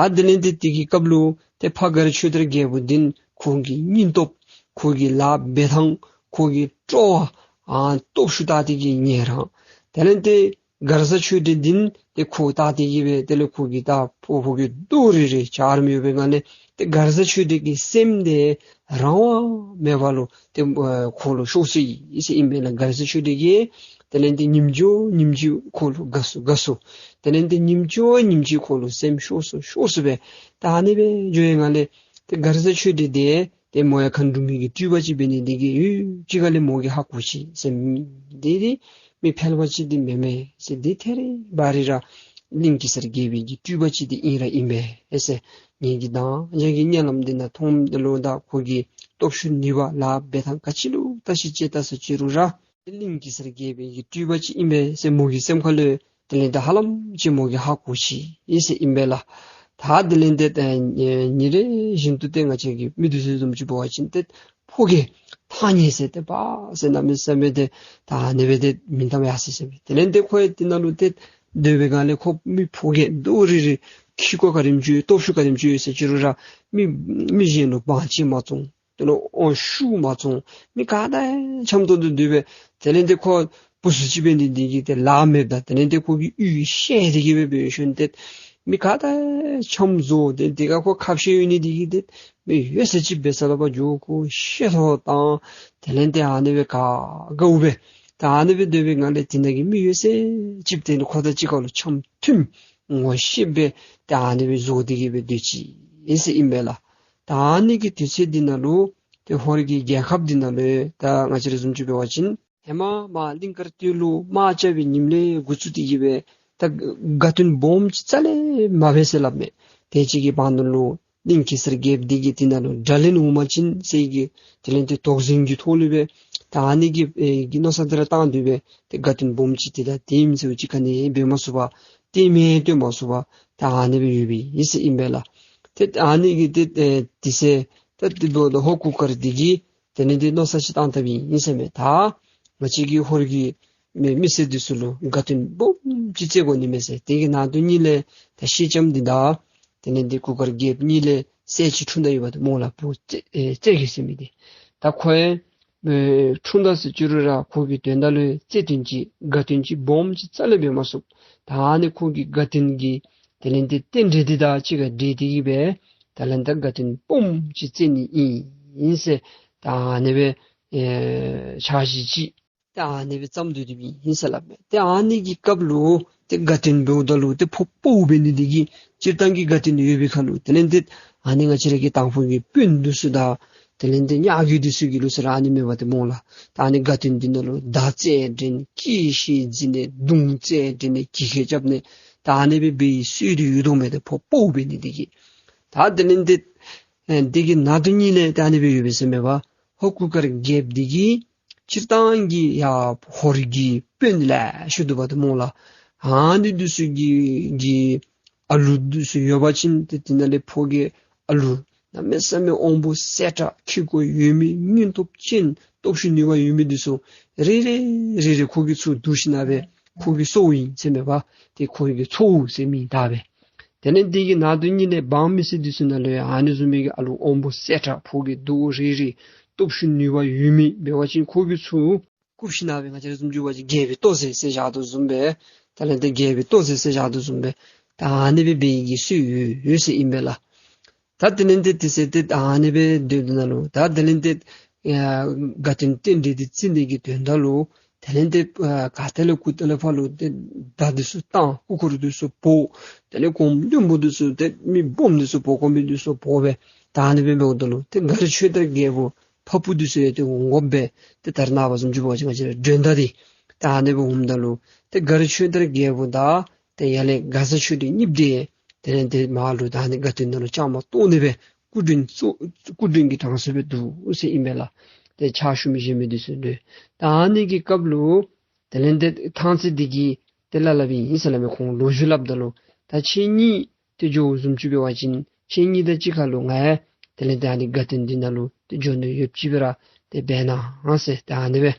ད་དེ་ལས་ཏེ་དེ་གི་སྐབས་ལུ་ཏེ་ཕ་མགར་ཆོས་དར་རྒྱལ་པོ་འདི་ཁོ་གི་སྙིང་སྟོབས་ཁོ་གི་ལཱ་འབད་ཐངས་ཁོ་གི་སྤྲོ་བ་ཨ་སྟོབས་ཤུགས་ད་ཏེ་གི་ཉེ་རང་དེ་ལས་ཏེ་མགར་བཟའ་ཆོས་སྒྲོན་འདི་ཏེ་ཁོ་ད་ཏེ་གི་སྦེ་དེ་ལས་ཁོ་གི་ད་ཕོ་ཕོ་གི་རྡོག་རིལ་རི་ཆ་ར་མེད་པའི་ངང་ལས་ཏེ་མགར་བཟའ་ཆོས་སྒྲོན་གྱི་སེམས་འདི་རང་དབང་མེད་པ་ལུ་ཏེ་ཨ་ཁོ་ལུ་ཤོར་སོ་ཡི་ཟེར་ཨིན་པས་ལགས། མགར་བཟའ་ཆོས་སྒྲོན་གྱིས་དེ་ལས་ཏེ་ཉིནམ་ཅིག་ཉིནམ་ཅིག་ཁོ་ལུ་དགའ་སོ་དགའ་སོ། དེ་ལས་ཏེ་ཉིནམ་ཅིག་ཉིནམ་ཅིག་ཁོ་ལུ་སེམས་ཤོར་སོ་ཤོར་སོ་སྦེ་ད་ཨ་ནི་སྦེ་འགྱོ་བའི་ངང་ལས་ཏེ་མགར་བཟའ་ཆོས་སྒྲོན་འདི་ཏེ་མོ་ཡང་མཁའ་འགྲོ་མའི་གི་སྤྲུལ་པ་ཅིག་འབད་ནི་འདི་གིས་ཡུན་ཅིག་ཁ་ལས་མོ་གིས་ཧ་གོ་ཅི་ཟེར། འདི་འདི་མི་ཕལ་པ་ཅིག་འདི་མེན་མས་ཟེར། འདི་ཐད་རི་བ་རི་ར་གླིང་གེ་སར་རྒྱལ་པོའི་གི་སྤྲུལ་པ་ཅིག་འདི་ཨིན་ར་ཨིན་པས་ཟེར། ངེ་གི་དང་ཡང་གི་གཉིད་ལམ་འདི་ནང་མཐོངམ་ད་ལུ་ད་ཁོ་གི་སྟོབས་ཤུགས་ནུས་པ་ལཱ་འབད་ཐངས་ག་ཅི་ལུ་བལྟ་ཞིནམ་ཅིག་བལྟ་ས་ཅིག་རུང་ར་གླིང་གེ་སར་རྒྱལ་པོའི་གི་སྤྲུལ་པ་ཅིག་ཨིན་པས་ཟེར་མོ་གི་སེམས་ཁ་ལུ་དེ་ལས་ཏེ་ཧ་ལམ་ཅིག་མོ་གིས་ཧ་གོ་ཅི་ཨིན་ཟེར་ཨིན་པས་ལགས། ད་དེ་ལས་ཏེ་ཨེ་ཉིན་རེ་བཞིན་དུ་ཏེ་ང་བཅས་ཀྱི་མི་འདི་ཚུ་བཟུམ་ཅིག་འབད་བ་ཅིན་ཏེ་ཕོ་རྒྱས་ཐང་རྙེད་ཟེར་ཏེ་པ་ཟེར་གནམ་མེད་ས་མེད་ཏེ་ད་ཨ་ནི་སྦེ་ཏེ་མིང་བཏགས་ཡར་སོ་ཡི་ཟེར་མས། དེ་ལས་ཏེ་ཁོ་ཡང་དེ་ནང་ལུ་ཏེ་སྡོད་པའི་སྒང་ལས་ཁོ་མི་ཕོ་རྒྱས་རྡོག་རིལ་རི་ཁྱི་ཁོ་ག་དེམ་ཅིག་ཡོད་སྟོབས་ཤུགས་ག་དེམ་ཅིག་ཡོད་ཟེར་ཅི་རུང་ར་མི་མི་གཞན་ལུ་དབང་ཅིག་མ་བཙོང་། དེ་ལུ་དབང་ཤུགས་མ་བཙོང་། མི་ག་དང་འཆམ་ཏོག་ཏོ་སྡོད་པས། དེ་ལས་ཏེ་ཁོ་བུ་ཚུ་ཅིག་འབད་ནི་འདི་གིས་ཏེ་ལཱ་མེདཔ་ད་དེ་ལས་ཏེ་ཁོ་གིས་ཡུལ་བཤལ་ཏེ་གི་སྦེ་འབད་ཞིནམ་ཏེ་མི་ག་དང་འཆམ་བཟོ་སྟེ་དེ་ཁར་ཁོ་ཁ་བཤད་ཡོད་ནི་འདི་གིས་ཏེ་མི་ཡོད་ས་ཅིག་འབད་ས་ལུ་ཕར་འགྱོ་ཁོ་བཤད་ཐོག་དང་དེ་ལས་ཏེ་ཨ་ནི་སྦེ་ག་དགའཝ་སྦེ་ད་ཨ་ནི་སྦེ་སྡོད་པའི་སྒང་ལས་དེ་ནང་གི་མི་ཡོད་ས་ཅིག་ཏེ་ཁོ་དང་གཅིག་ཁར་ལུ་འཆམ་མཐུན་ངོ་ཤེས་སྦེ་ཏེ་ཨ་ནི་སྦེ་བཟོ་སྟེ་གི་སྦེ་སྡོད་ཅི་ཨིན་ཟེར་ཨིན་པས་ལགས། ད་ཨ་ནི་གི་དུས་ཚོད་འདི་ནང་ལུ་ཏེ་ཧོར་གྱི་རྒྱལ་ཁབ་འདི་ནང་ལུ་ད་ང་བཅས་ར་བཟུམ་ཅིག་འབད་བ་ཅིན་ཧེ་མ་མར་གླིང་དཀར་སྟོད་ལུ་དམག་རྐྱབ་པའི་ཉིནམ་ལས་འགོ་བཙུགས་ཏེ་གི་སྦེ་ད་དགའ་སྟོན་སྦོམ་ཅིག་རྩ་ལས་མ་འབད་ཟེར་སླབ་མས། དེ་ཅིག་གི་བར་ན་ལུ་གླིང་གེ་སར་རྒྱལཔོ་འདི་གིས་དེ་ནང་ལུ་དགྲ་ལན་འོང་པ་ཅིན་ཟེར་གྱི་དེ་ལས་ཏེ་དོགས་ཟོན་གྱི་ཐོག་ལུ་སྦེ་ད་ཨ་ནི་གི་ཨེ་གི་མནོ་བསམ་དེ་ར་བཏང་སྟེ་སྦེ་ཏེ་དགའ་སྟོན་སྦོམ་ཅིག་ཏེ་ད་དེམ་ཅིག་ག་ནི་འབད་མ་ཚུགས་པར་ཏེ་མེ་སྟོན་མ་ཚུགས་པར་ད་ཨ་ནི་སྦེ་ཡོདཔ་ཨིན་ཟེར་ཨིན་པས་ལགས། ཏེ་ཨ་ནི་གི་ཏེ་ཨེ་དེ་ཚེ་ད་དེ་འབདཝ་ད་ཧོར་གུར་དཀར་འདི་གིས་དེ་ལས་ཏེ་མནོ་བསམ་ཅིག་བཏང་བཏངམ་ཨིན་ཟེར་མས། ད་ང་བཅས་ཀྱི་ཧོར་གྱི་མི་མི་སེར་འདི་ཚུ་ལུ་དགའ་སྟོན་སྦོམ་ཅིག་རྩེ་དགོ་ནི་མས་ཟེར། དེ་གི་ནང་དོན་ཉིད་ལས་ད་སེང་ལྕམ་འདི་དང་དེ་ལས་ཏེ་གུར་དཀར་རྒྱལཔོ་གཉིས་ལས་སྲས་ཅིག་འཁྲུངས་ད་ཡོདཔ་འདི་སྨོ་ལགས། བུ་རྩེ་ཨེ་རྩེ་རྒྱལ་ཟེར་མི་འདི་ད་ཁོ་ཡང་ཨེ་འཁྲུངས་ད་ཟེར་ཅི་རུང་ར་ཁོ་གི་དོན་དག་ལུ་རྩེ་སྟོན་ཅིག་དགའ་སྟོན་ཅིག་སྦོམ་ཅིག་རྩ་ལས་འབད་མ་ཚུགས། ད་ཨ་ནི་ཁོ་གི་དགའ་སྟོན་གྱི་དེ་ལས་ཏེ་རྟེན་འབྲེལ་འདི་དང་གཅིག་ཁར་འབྲེལ་ཏེ་གི་སྦེ་ད་ལན་ད་དགའ་སྟོན་སྦོམ་ཅིག་རྩེ་ནི་ཨིན་ཟེར་ད་ཨ་ནི་སྦེ་ཨེ་འཆར་གཞི་ཅིག་ད་ཨ་ནི་སྦེ་བརྩམས་སྡོད་དེ་སྦེ་ཨིན་ཟེར་སླབ་མས། ཏེ་ཨ་ནི་གི་སྐབས་ལུ་ཏེ་དགའ་སྟོན་འབདཝ་ད་ལུ་ཏེ་ཕོ་དཔའ་བོ་འབད་ནི་འདི་གིས་སྤྱིར་བཏང་གི་དགའ་སྟོན་ཡོད་པའི་ཁར་ལུ་དེ་ལས་ཏེ་ཨ་ནི་ང་བཅས་ར་གི་དང་ཕུ་གི་དཔོན་འདི་ཚུ་དང་དེ་ལས་ཏེ་ཉ་རྒོད་འདི་ཚུ་གི་ལུགས་སྲོལ་ར་ཨ་ནི་མེན་པ་ཏེ་སྨོ་ལགས། ད་ཨ་ནི་དགའ་སྟོན་འདི་ནང་ལུ་མདའ་རྩེད་འགྲན་སྐེ་ཤི་འཛིང་ནི་མདུང་རྩེད་འགྲན་ནི་གྱི་ཁེ་རྐྱབ་ནི་ད་ཨ་ནི་སྦེ་འབད་བའི་སྲོལ་འདི་ཡོད་དོ་མས། ཏེ་ཕོ་དཔའ་བོ་འབད་ནི་འདི་གིས་ད་དེ་ལས་ཏེ་ཨེ་འདི་གི་ནང་དོན་ཉིད་ལས་ད་ཨ་ནི་སྦེ་ཡོད་པས་ཟེར་མས་པ། ཧོར་གུར་དཀར་རྒྱལཔོ་འདི་གིས་སྤྱིར་བཏང་གི་ཡ་ཧོར་གྱི་དཔོན་ལེ་ཤ་འདུག་པ་ཏེ་སྨོ་ལགས། ཨ་ནི་འདི་ཚུ་གི་གི་ཨ་ལུ་འདི་ཚུ་ཡོད་པ་ཅིན་ཏེ་དེ་ནང་ལས་ཕོ་རྒྱས་ཨ་ལུ་གནམ་མེད་ས་མེད་དབང་པོ་གསལ་དྲགས་ཁེ་ཀོ་ཡོད་མི་སྙིང་སྟོབས་ཅན་སྟོབས་ཤུགས་ནུས་པ་ཡོད་མི་འདི་ཚུ་རེ་རེ་རེ་རེ་ཁོ་གིས་ཚུར་བསྡུ་ཞིནམ་སྦེ་ཁོ་གི་སྲོག་ཨིན་ཟེར་མས་པ། ཏེ་ཁོ་གི་ཚའོ་ཟེར་མིང་བཏགས་སྦེ། དེ་ལས་འདི་གི་ནང་དོན་ཉིད་ལས་འབངས་མི་སེར་འདི་ཚུ་ནང་ལུ་ཡང་ཨ་ནི་བཟུམ་མའི་གི་ཨ་ལུ་དབང་པོ་གསལ་དྲགས་ཕོ་རྒྱས་རྡོག་རིལ་རི་སྟོབས་ཤུགས་ནུས་པ་ཡོད་མི་འབད་བ་ཅིན་ཁོ་གིས་ཚུར་ བཀུག་ཞིནམ་ལས་ང་བཅས་ར་བཟུམ་ཅིག་འབད་བ་ཅིན་རྒྱལ་པོའི་ལྟོ་ཟས་ཟེར་བཞག་དོ་བཟུམ་སྦེ་དེ་ལས་ཏེ་རྒྱལ་པོའི་ལྟོ་ཟས་ཟེར་བཞག་དོ་བཟུམ་སྦེ་ད་ཨ་ནི་སྦེ་འབད་ནི་གི་སྲོལ་ཡོད་ཡོད་ཟེར་ཨིན་པས་ལགས། ད་དེ་ལས་ཏེ་དེ་ཟེར་ཏེ་ད་ཨ་ནི་སྦེ་སྡོད་དོ་ནང་ལུ་ད་དེ་ལས་ཏེ་ཨ་དགའ་སྟོན་རྟེན་འབྲེལ་འདི་བརྩི་ནི་གི་དོན་དག་ལུ་དེ་ལས་ཏེ་ཨ་ག་ཏེ་ལས་གུ་ཏེ་ལས་ཕར་ལུ་ཏེ་མདའ་འདི་ཚུ་བཏང་སྐུ་འཁོར་འདི་ཚུ་འབོ། དེ་ལས་གོང་བདུན་པོ་འདི་ཚུ་ཏེ་མི་སྦོམ་འདི་ཚུ་འབོ་དགོ་མི་འདི་ཚུ་འབོ་སྦེ་ད་ཨ་ནི་སྦེ་འབདཝ་ད་ལུ་ཏེ་མགར་ཆོས་དར་རྒྱལ་པོ་ཕ་བུ་འདི་ཚུ་ཡང་ཏེ་འོང་དགོ་པས། ཏེ་ད་རེས་ནངས་པ་བཟུམ་ཅིག་འབད་བ་ཅིན་ང་བཅས་ར་མགྲོན་བརྡ་འདི་ད་ཨ་ནི་སྦེ་འོངམ་ད་ལུ་ཏེ་མགར་ཆོས་དར་རྒྱལ་པོ་དང་ཏེ་ཡར་ལས་མགར་བཟའ་ཆོས་སྒྲོན་གཉིསཔོ་འདི་དེ་ལས་ཏེ་མར་ལུ་ད་ཨ་ནི་དགའ་སྟོན་ནང་ལུ་བཅའ་མར་གཏོགས་ནི་སྦེ་སྐུ་མགྲོན་གཙོ་སྐུ་མགྲོན་གྱི་གྲངས་སུ་སྦེ་འདུག་ཟེར་ཨིན་པས་ལགས། ཏེ་ཕྱག་ཞུ་མི་བཞེས་མི་འདི་ཚུ་ལུ་ད་ཨ་ནི་གི་སྐབས་ལུ་དེ་ལས་ཏེ་ཐང་རྩེ་འདི་གིས་ཏེ་སླབ་སླབ་ཨིན་ཟེར་སླབ་མས། ཁོང་ལོ་རྒྱུས་སླབ་ད་ལུ་ད་ཁྱེད་གཉིས་ཏེ་འགྱོཝ་བཟུམ་ཅིག་འབད་བ་ཅིན་ཁྱེད་གཉིས་དང་གཅིག་ཁར་ལུ་ང་ཡང་དེ་ལས་ཏེ་ཨ་ནི་དགའ་སྟོན་འདི་ནང་ལུ་ཏེ་འགྱོ་ནི་ཡོདཔ་ཅིག་སྦེ་ར་ཏེ་འབད་གནང་ཟེར་ཏེ་ཨ་ནི་སྦེ་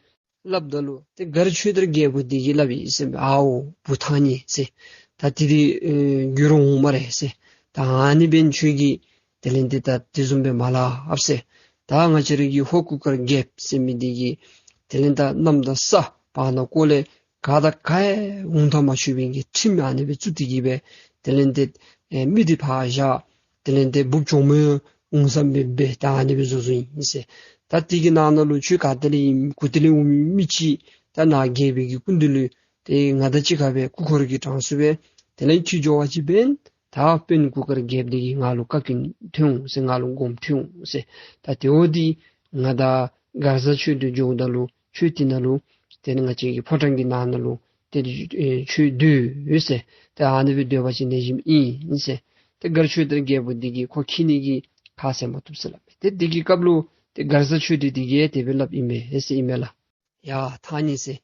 སླབ་ད་ལུ་ཏེ་མགར་ཆོས་དར་རྒྱལ་པོ་འདི་གིས་སླབ་ཨིན་ཟེར་མས། ཨའོ་བུ་ཐང་རྙེད་ཟེར། ད་དེ་འདི་ཨེ་འགྱུར་འོང་སྨ་རེ་ཟེར། ད་ཨ་ནི་འབདན་ཁྱོད་ཀྱིས་དེ་ལས་ཏེ་ད་དེ་བཟུམ་སྦེ་མ་སླབ་ཟེར། ད་ང་བཅས་ར་གི་ཧོར་གུར་དཀར་རྒྱལཔོ་ཟེར་མི་འདི་གིས་དེ་ལས་ད་གནམ་དང་ས་བར་ན་ཀོ་ལས་ག་དང་ག་ཡང་འོང་ཐག་མ་ཆོད་པའི་གི་ཁྲིམས་ཨ་ནི་སྦེ་བཙུགས་ཏེ་གིས་སྦེ་དེ་ལས་ཏེ་ཨེ་མི་འདི་ཕར་བཞག། དེ་ལས་ཏེ་འབུཔ་གྱོགམོ་འོང་ས་མེདཔ་སྦེ་ད་ཨ་ནི་སྦེ་བཟོ་བཟོཝ་ཨིན་ཟེར། ད་དེ་གི་ནང་ན་ལུ་ཁྱོད་ག་ཏེ་ལས་ཨིནམ་གུ་ཏེ་ལས་འོང་མི་མི་ཅིག་ད་ནཱ་རྒྱལ་པོའི་གི་སྐུ་མདུན་ལུ་ཏེ་ང་དང་གཅིག་ཁར་སྦེ་སྐུ་འཁོར་གྱི་གྲངས་སུ་སྦེ་དེ་ལས་ཁྱོད་འགྱོ་བ་ཅིན་འབདན་ད་དཔོན་གུར་དཀར་རྒྱལཔོ་འདི་གིས་ང་ལུ་བཀའ་བཀྱོན་ཐོན་འོང་ཟེར། ང་ལུ་དགོངསམ་ཐོན་འོང་ཟེར། ད་དེ་འབདཝ་ད་ང་དང་མགར་བཟའ་ཆོས་སྒྲོན་འགྱོཝ་ད་ལུ་ཁྱོད་དེ་ནང་ལུ་དེ་ནི་ང་བཅས་ཀྱི་ཕོ་བྲང་གི་ནང་ན་ལུ་ཏེ་ཨེ་ཁྱོད་སྡོད་ཟེར། ཏེ་ཨ་ནི་སྦེ་སྡོད་པ་ཅིན་ལེགས་ཤོམ་ཨིན་ཟེར། ཏེ་མགར་ཆོས་དར་རྒྱལ་པོ་འདི་གིས་ཁོ་འཁྱིད་ནི་གི་ཁ་བཟེད་མ་བཏུབ་ཟེར་སླབ་མས། ཏེ་དེ་གི་སྐབས་ལུ་ཏེ་མགར་བཟའ་ཆོས་སྒྲོན་འདི་གིས་དེ་སྦེ་སླབ་ཨིན་མས་ཟེར་ཨིན་མས་ལགས། ཡ་ཐང་རྙེད་ཟེར།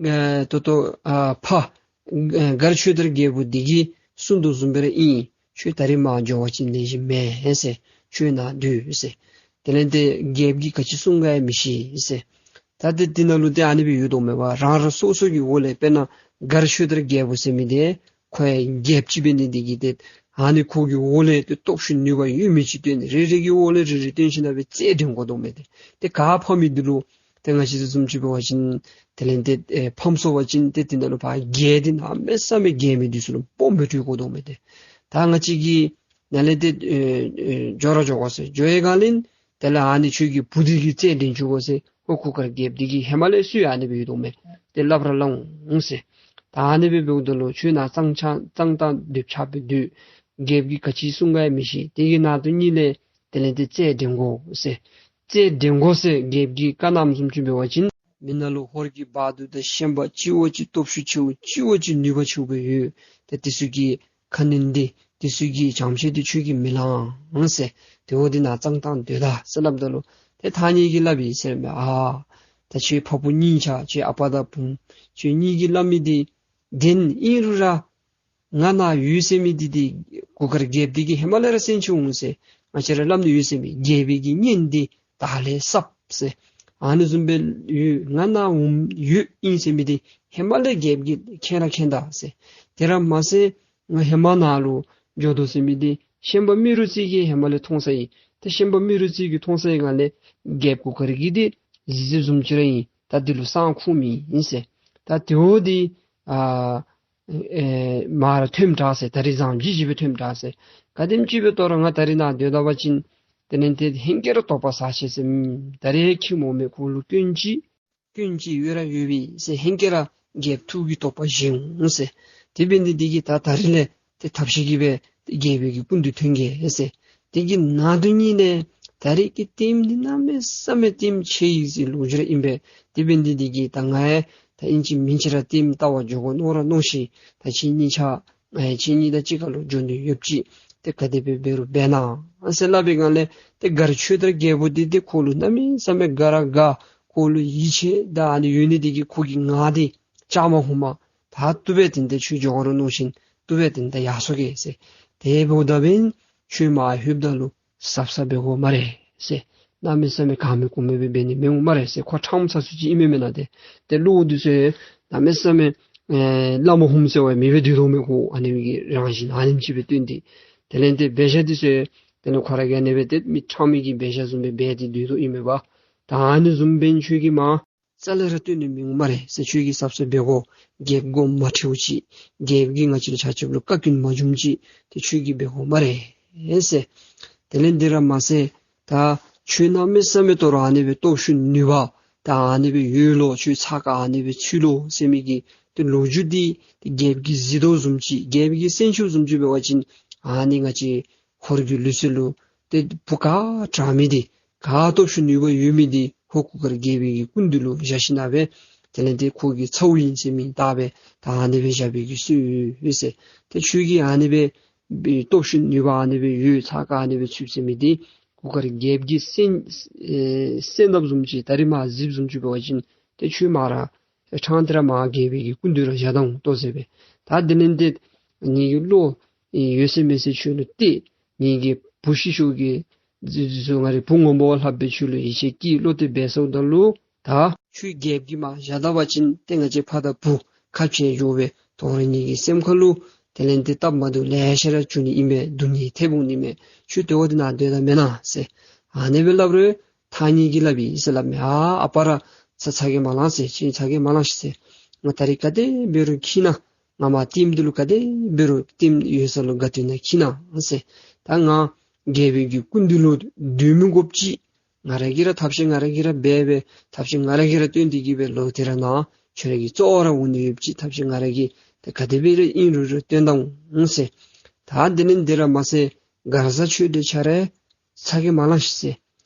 ཨེ་ཏོ་ཏོ་ཨ་ཕ་ཨེ་མགར་ཆོས་དར་རྒྱལ་པོ་འདི་གིས་གསུངས་དོ་བཟུམ་སྦེ་ར་ཨིན། ཁྱོད་ད་རིས་མར་འགྱོ་བ་ཅིན་ལེགས་ཤོམ་མེན་ཟེར། ཁྱོད་ནཱ་སྡོད་ཟེར། དེ་ལས་ཏེ་རྒྱལཔོ་གིས་ག་ཅི་གསུང་ག་ཡང་མི་ཤེས་ཟེར། ད་ཏེ་དེ་ནང་ལུ་ཏེ་ཨ་ནི་སྦེ་ཡོད་དོ་མས་པ། རང་རང་སོ་སོ་གི་འོག་ལས་དཔེར་ན་མགར་ཆོས་དར་རྒྱལ་པོ་ཟེར་མི་འདི་ཁོ་ཡང་རྒྱལཔོ་ཅིག་འབད་ནི་འདི་གིས་ཏེ་ཨ་ནི་ཁོ་གི་འོག་ལས་ཏེ་སྟོབས་ཤུགས་ནུས་པ་ཡོད་མི་ཅིག་བཏོན། རེ་རེ་གི་འོག་ལས་རེ་རེ་བཏོན་ཞིནམ་ལས་རྩལ་འགྲན་དགོ་དོ་མས་ཏེ། ཏེ་ག་ཕམ་མི་འདི་ལུ་ཏེ་ང་བཅས་བཟུམ་ཅིག་འབད་བ་ཅིན་དེ་ལས་ཏེ་ཨེ་ཕམ་སོང་བ་ཅིན་ཏེ་དེ་ནང་ལུ་ཕར་རྒྱལ་འདི་གནམ་མེད་ས་མེད་རྒྱལ་མི་འདི་ཚུ་ལུ་སྦོམ་སྦེ་སྤྲོད་དགོ་དོ་མས་ཏེ། ད་ང་བཅས་ཀྱིས་ནཱ་ལས་ཏེ་ཨེ་ཨེ་འགྱོ་ར་འགྱོ་དགོ་ཟེར། འགྱོ་བའི་སྒང་ལས་དེ་ལས་ཨ་ནི་ཁྱོད་ཀྱི་བུ་འདི་གིས་རྩལ་འགྲན་བཅུག་དགོ་ཟེར། ཧོར་གུར་དཀར་རྒྱལཔོ་འདི་གིས་ཧེ་མ་ལས་སུ་ཡང་ཨ་ནི་སྦེ་ཡོད་དོ་མས། ཏེ་སླབ་ར་སླབ་འོང་ཟེར། ད་ཨ་ནི་སྦེ་འབདཝ་ད་ལུ་ཁྱོད་ནཱ་གཙང་ཆ་གཙང་ཏང་སྡོད་ཆགས་སྦེ་སྡོད། རྒྱལཔོ་གིས་ག་ཅི་གསུང་ག་ཡང་མི་ཤེས། དེ་གི་ནང་དོན་གཉིས་ལས་དེ་ལས་ཏེ་རྩལ་འགྲན་དགོ་ཟེར། རྩལ་འགྲན་དགོ་ཟེར་རྒྱལཔོ་གིས་བཀའ་གནངམ་བཟུམ་ཅིག་འབད་བ་ཅིན་མི་ནང་ལུ་ཧོར་གྱི་བ་དུར་དང་ཤན་པ་གཅིག་བ་གཅིག་སྟོབས་ཤུགས་ཆེཝ་གཅིག་བ་གཅིག་ནུས་པ་ཆེཝ་སྦེ་ཡོད། ཏེ་དེ་ཚུ་གི་ཁ་གནོན་འདི་དེ་ཚུ་གི་བྱམས་བརྩེ་འདི་ཁྱོད་ཀྱིས་མི་ལང་ཟེར། དེ་འབདཝ་ད་ནཱ་གཙང་ཏང་སྡོད་ད་ཟེར་སླབ་ད་ལུ་ཏེ་ཐང་རྙེད་ཀྱིས་སླབ་ཨིན་ཟེར་མས། ཨ་ད་ཁྱོད་ཕ་བུ་གཉིས་ཆ་ཁྱོད་ཨ་པ་དང་བུམོ་ཁྱོད་གཉིས་ཀྱིས་སླབ་མི་འདི་བདེན་ཨིན་རུང་ར་ང་ནཱ་ཡོད་ཟེར་མི་འདི་འདི་གུར་དཀར་རྒྱལཔོ་འདི་གིས་ཧེ་མ་ལས་ར་གསན་བཅུག་འོང་ཟེར། ང་བཅས་ར་སླབ་ནི་ཡོད་ཟེར་མི་རྒྱལ་པོའི་གི་གཉེན་འདི་བདག་ལས་བསླབ་ཟེར། ཨ་ནི་བཟུམ་སྦེ་ཡོད། ང་ནཱ་འོང་ཡོད་ཨིན་ཟེར་མི་འདི་ཧེ་མ་ལས་རྒྱལཔོ་གིས་མཁྱེན་ར་མཁྱེན་ད་ཟེར། དེ་ར་མ་ཚད་ང་ཧེ་མ་ནཱ་ལུ་འགྱོ་དོ་ཟེར་མི་འདི་ཤན་པ་རྨེ་རུ་རྩེ་གིས་ཧེ་མ་ལས་མཐོང་ས་ཨིན། ཏེ་ཤན་པ་རྨེ་རུ་རྩེ་གིས་མཐོང་ས་ཨིན་སྒང་ལས་རྒྱལཔོ་གུར་དཀར་གྱི་འདི་གཟི་བརྗིད་བཟུམ་ཅིག་ར་ཨིན། ད་འདི་ལུ་སང་ཁུངས་མེད་ཨིན་ཟེར། ད་དེ་འབདཝ་ད་ཨ་ཨེ་མར་ཐོནམ་དྲག་ཟེར། ད་རིས་བཟང་བྱེད་ཅིག་སྦེ་ཐོནམ་དྲག་ཟེར། ག་དེམ་ཅིག་སྦེ་དོ་རུང་ང་ད་རིས་ནཱ་སྡོད་ད་པ་ཅིན་དེ་ལས་ཏེ་ཧེང་སྐལ་ར་དོགས་པ་ཟ་ཆི་ཟེར། ད་རིས་ཁྱིམ་འོང་མས། ཁོ་ལུ་སྐྱོན་ཅིག་སྐྱོན་ཅིག་ཡོད་ར་ཡོད་པས་ཟེར། ཧེང་སྐལ་ར་རྒྱལཔོ་ཐུགས་ཀྱི་དོགས་པ་བཞེས་འོང་ཟེར། དེ་འབད་ནི་འདི་གིས་ད་ད་རིས་ལས་ཏེ་ཐབས་ཤེས་ཀྱིས་སྦེ་ཏེ་རྒྱལ་པོའི་གི་སྐུ་མདུན་ཐོན་གེ་ཟེར། དེ་གི་ནང་དོན་གཉིས་ལས་ད་རིས་ཀྱི་ལྟདམོ་འདི་གནམ་མེད་ས་མེད་ལྟདམོ་ཆེ་ཡི་ཟེར་ལོ་རྒྱུས་ར་ཨིན་པས། དེ་འབད་ནི་འདི་གིས་ད་ང་ཡང་ད་ཨིན་ཅི་མིན་ཅི་ར་ལྟདམོ་བལྟ་བར་འགྱོ་དགོ་མནོ་ར་མནོ་ཞིན་ད་ཁྱེད་གཉིས་ཆ་ཨེ་ཁྱེད་གཉིས་དང་གཅིག་ཁར་ལུ་འགྱོ་ནི་ཡོདཔ་ཅིག་ཏེ་ག་དེ་སྦེ་འབད་རུང་འབད་གནང་ཟེར་སླབ་པའི་སྒང་ལས་ཏེ་མགར་ཆོས་དར་རྒྱལ་པོ་འདི་ཏེ་ཁོ་ལུ་གནམ་མེད་ས་མེད་དགའ་ར་དགའ། ཁོ་ལུ་ཡིད་ཆེས་ད་ཨ་ནི་ཡོད་ནི་འདི་གིས་ཁོ་གིས་ང་འདི་བཅའ་མར་ཧུམ་མ་ད་བཏུབ་པས། དེ་ལས་ཏེ་ཁྱོད་འགྱོ་ག་རུང་མནོ་ཞིན་བཏུབ་པས། དེ་ལས་ཏེ་ཡར་སོང་གེ་ཟེར། དེ་འབདཝ་ད་འབདན་ཁྱོད་མར་ལྷོདཔ་ད་ལུ་གཟབ་གཟབ་འབད་དགོ་སྨ་རེ་ཟེར། གནམ་མེད་ས་མེད་གང་མེད་ཀུ་མེད་སྦེ་འབད་ནི་མི་འོང་སྨ་རེ་ཟེར། ཁོ་ཁྲམ་ཚ་སུ་ཅིག་ཨིན་མས་མེན་ན། ཏེ་ཏེ་ལུ་འདི་ཚུ་གནམ་མེད་ས་མེད་ཨེ་བླ་མ་ཧུམ་ཟེར་བ་མེད་པར་སྡོད་དོ་མས། ཁོ་ཨ་ནི་གི་རང་བཞིན་ཨ་ནེམ་ཅིག་སྦེ་སྟོན་ཏེ་དེ་ལས་ཏེ་འབད་བཞག་འདི་ཚུ་དེ་ལས་ཁོ་ར་གིས་ཨ་ནི་སྦེ་ཏེ་མི་ཁྲམ་མི་གི་འབད་བཞག་བཟུམ་སྦེ་འབད་དེ་སྡོད་དོ་ཨིན་མས་པ། ད་ཨ་ནི་བཟུམ་འབདན་ཁྱོད་ཀྱིས་མར་ རྩ་ལས་ར་བཏོན་ནི་མི་འོང་སྨ་རེ་ཟེར། ཁྱོད་ཀྱིས་གཟབ་གཟབ་འབད་དགོ། རྒྱལཔོ་མགོ་མ་ཁྲེལཝ་ཅིག། རྒྱལཔོ་གིས་ང་བཅས་ལུ་ཆ་ཁྱབ་ལུ་བཀའ་བཀྱོན་མ་འབྱུངམ་ཅིག། ཏེ་ཁྱོད་ཀྱིས་འབད་དགོ་སྨ་རེ་ཟེར། དེ་ལས་འདི་ར་མ་ཚད་ད་ཁྱོད་གནམ་མེད་ས་མེད་དོ་རུང་ཨ་ནི་སྦེ་སྟོབས་ཤུགས་ནུས་པ་ད་ཨ་ནི་སྦེ་ཡོད་ལོ། ཁྱོད་ཚ་ཁ་ཨ་ནི་སྦེ་ཚུད་ལོ་ཟེར་མི་གི་ཏེ་ལོ་རྒྱུས་འདི་ཏེ་རྒྱལཔོ་གིས་གཟིགས་དོ་བཟུམ་ཅིག། རྒྱལཔོ་གིས་གསན་ཚུགསཔ་བཟུམ་ཅིག་འབད་བ་ཅིན་ཨ་ནི་ང་བཅས་ཧོར་གྱི་ལུགས་སྲོལ་ལུ་ཏེ་བུ་ག་དྲག་མི་འདི་ག་སྟོབས་ཤུགས་ནུས་པ་ཡོད་མི་འདི་ཧོར་གུར་དཀར་རྒྱལཔོ་གི་སྐུ་མདུན་ལུ་བཞག་ཞིནམ་ལས་དེ་ལས་ཏེ་ཁོ་གི་ཚ་བོ་ཨིན་ཟེར་མིང་བཏགས་སྦེ་ད་ཨ་ནི་སྦེ་བཞག་པའི་གི་སྲོལ་ཡོད་ཟེར། ཏེ་ཁྱོད་ཀྱིས་ཨ་ནི་སྦེ་སྟོབས་ཤུགས་ནུས་པ་ཨ་ནི་སྦེ་ཡོད། ཚ་ཁ་ཨ་ནི་སྦེ་ཚུདཔ་ཟེར་མི་འདི་གུར་དཀར་རྒྱལཔོ་གིས་གསན་ཨེ་གསན་དཔ་བཟུམ་ཅིག་ད་རིས་མར་གཟིགསཔ་བཟུམ་ཅིག་འབད་བ་ཅིན་ཏེ་ཁྱོད་མར་ཨེ་ཕྲང་སྟེ་ར་མར་རྒྱལཔོ་གི་སྐུ་མདུན་ར་བཞག་ད་འོང་ལྟོ་ཟེར་སྦེ། ད་དེ་ལས་ཏེ་ངེ་གི་བློ་ཨེ་ཡོད་ཚད་མེད་ཚད་ཁྱོད་ལུ་གཏད། ངེ་གི་བུ་ཤི་ཤོས་ཀྱི་ང་རའི་བུ་ངོ་མ་ལྷགཔ་སྦེ་ཁྱོད་ལུ་ཡིད་ཆེས་ཀྱིས་བློ་གཏད་འབད་སོངམ་ད་ལུ་ད་ཁྱོད་རྒྱལཔོ་གིས་མར་བཞག་ད་པ་ཅིན་ཏེ་ང་བཅས་ཕ་དང་བུ་ཁ་འཕྱལ་འགྱོ་སྦེ་དོ་རུང་ངེ་གི་སེམས་ཁ་ལུ་དེ་ལས་ཏེ་སྟབས་མ་བདེཝ་ལེ་ཤ་ར་འབྱུང་ནི་ཨིན་མས། སྡུག་བསྔལ་ཐེབས་འོང་ནི་མས། ཁྱོད་དེ་བ་འདི་ནཱ་སྡོད་ད་མེན་ན་ཟེར། ཨ་ནི་སྦེ་སླབ་རུང་ཐང་རྙེད་ཀྱིས་སླབ་ཡི་ཟེར་སླབ་མས། ཨ་ཨ་པ་ར་ཚ་ཚ་གྱང་མ་ལང་ཟེར། ཁྱོད་ཚ་གྱང་མ་ལང་ཤིག་ཟེར། ང་ད་རིས་ག་དེ་འབད་རུང་འཁྱིད་གནང་། ང་མར་ལྟདམོ་འདི་ལུ་ག་དེ་འབད་རུང་ལྟདམོ་ཡོད་ས་ལུ་སྒ་སྟོན་ནང་འཁྱིད་གནང་ཟེར། ད་ང་རྒྱལཔོ་གི་སྐུ་མདུན་ལུ་སྡོད་མི་དགོཔ་ཅིག། ང་ར་གིས་ར་ཐབས་ཤེས་ང་ར་གིས་ར་འབད་སྦེ་ཐབས་ཤེས་ང་ར་གིས་ར་སྟོན་ཏེ་གིས་སྦེ་ལོག་སྟེ་ར་ནཱ་ཁྱོད་ར་གི་རྩ་བ་ར་འོང་ནི་ཡོདཔ་ཅིག། ཐབས་ཤེས་ང་ར་གིས་ཏེ་ག་དེ་སྦེ་ར་ཨིན་རུང་ར་སྟོན་ད་འོང་ཟེར། ད་དེ་ལས་འདི་ར་མ་ཚད་མགར་བཟའ་ཆོས་སྒྲོན་ཁྱོད་ར་ཚ་གྱང་མ་ལང་ཤིག་ཟེར།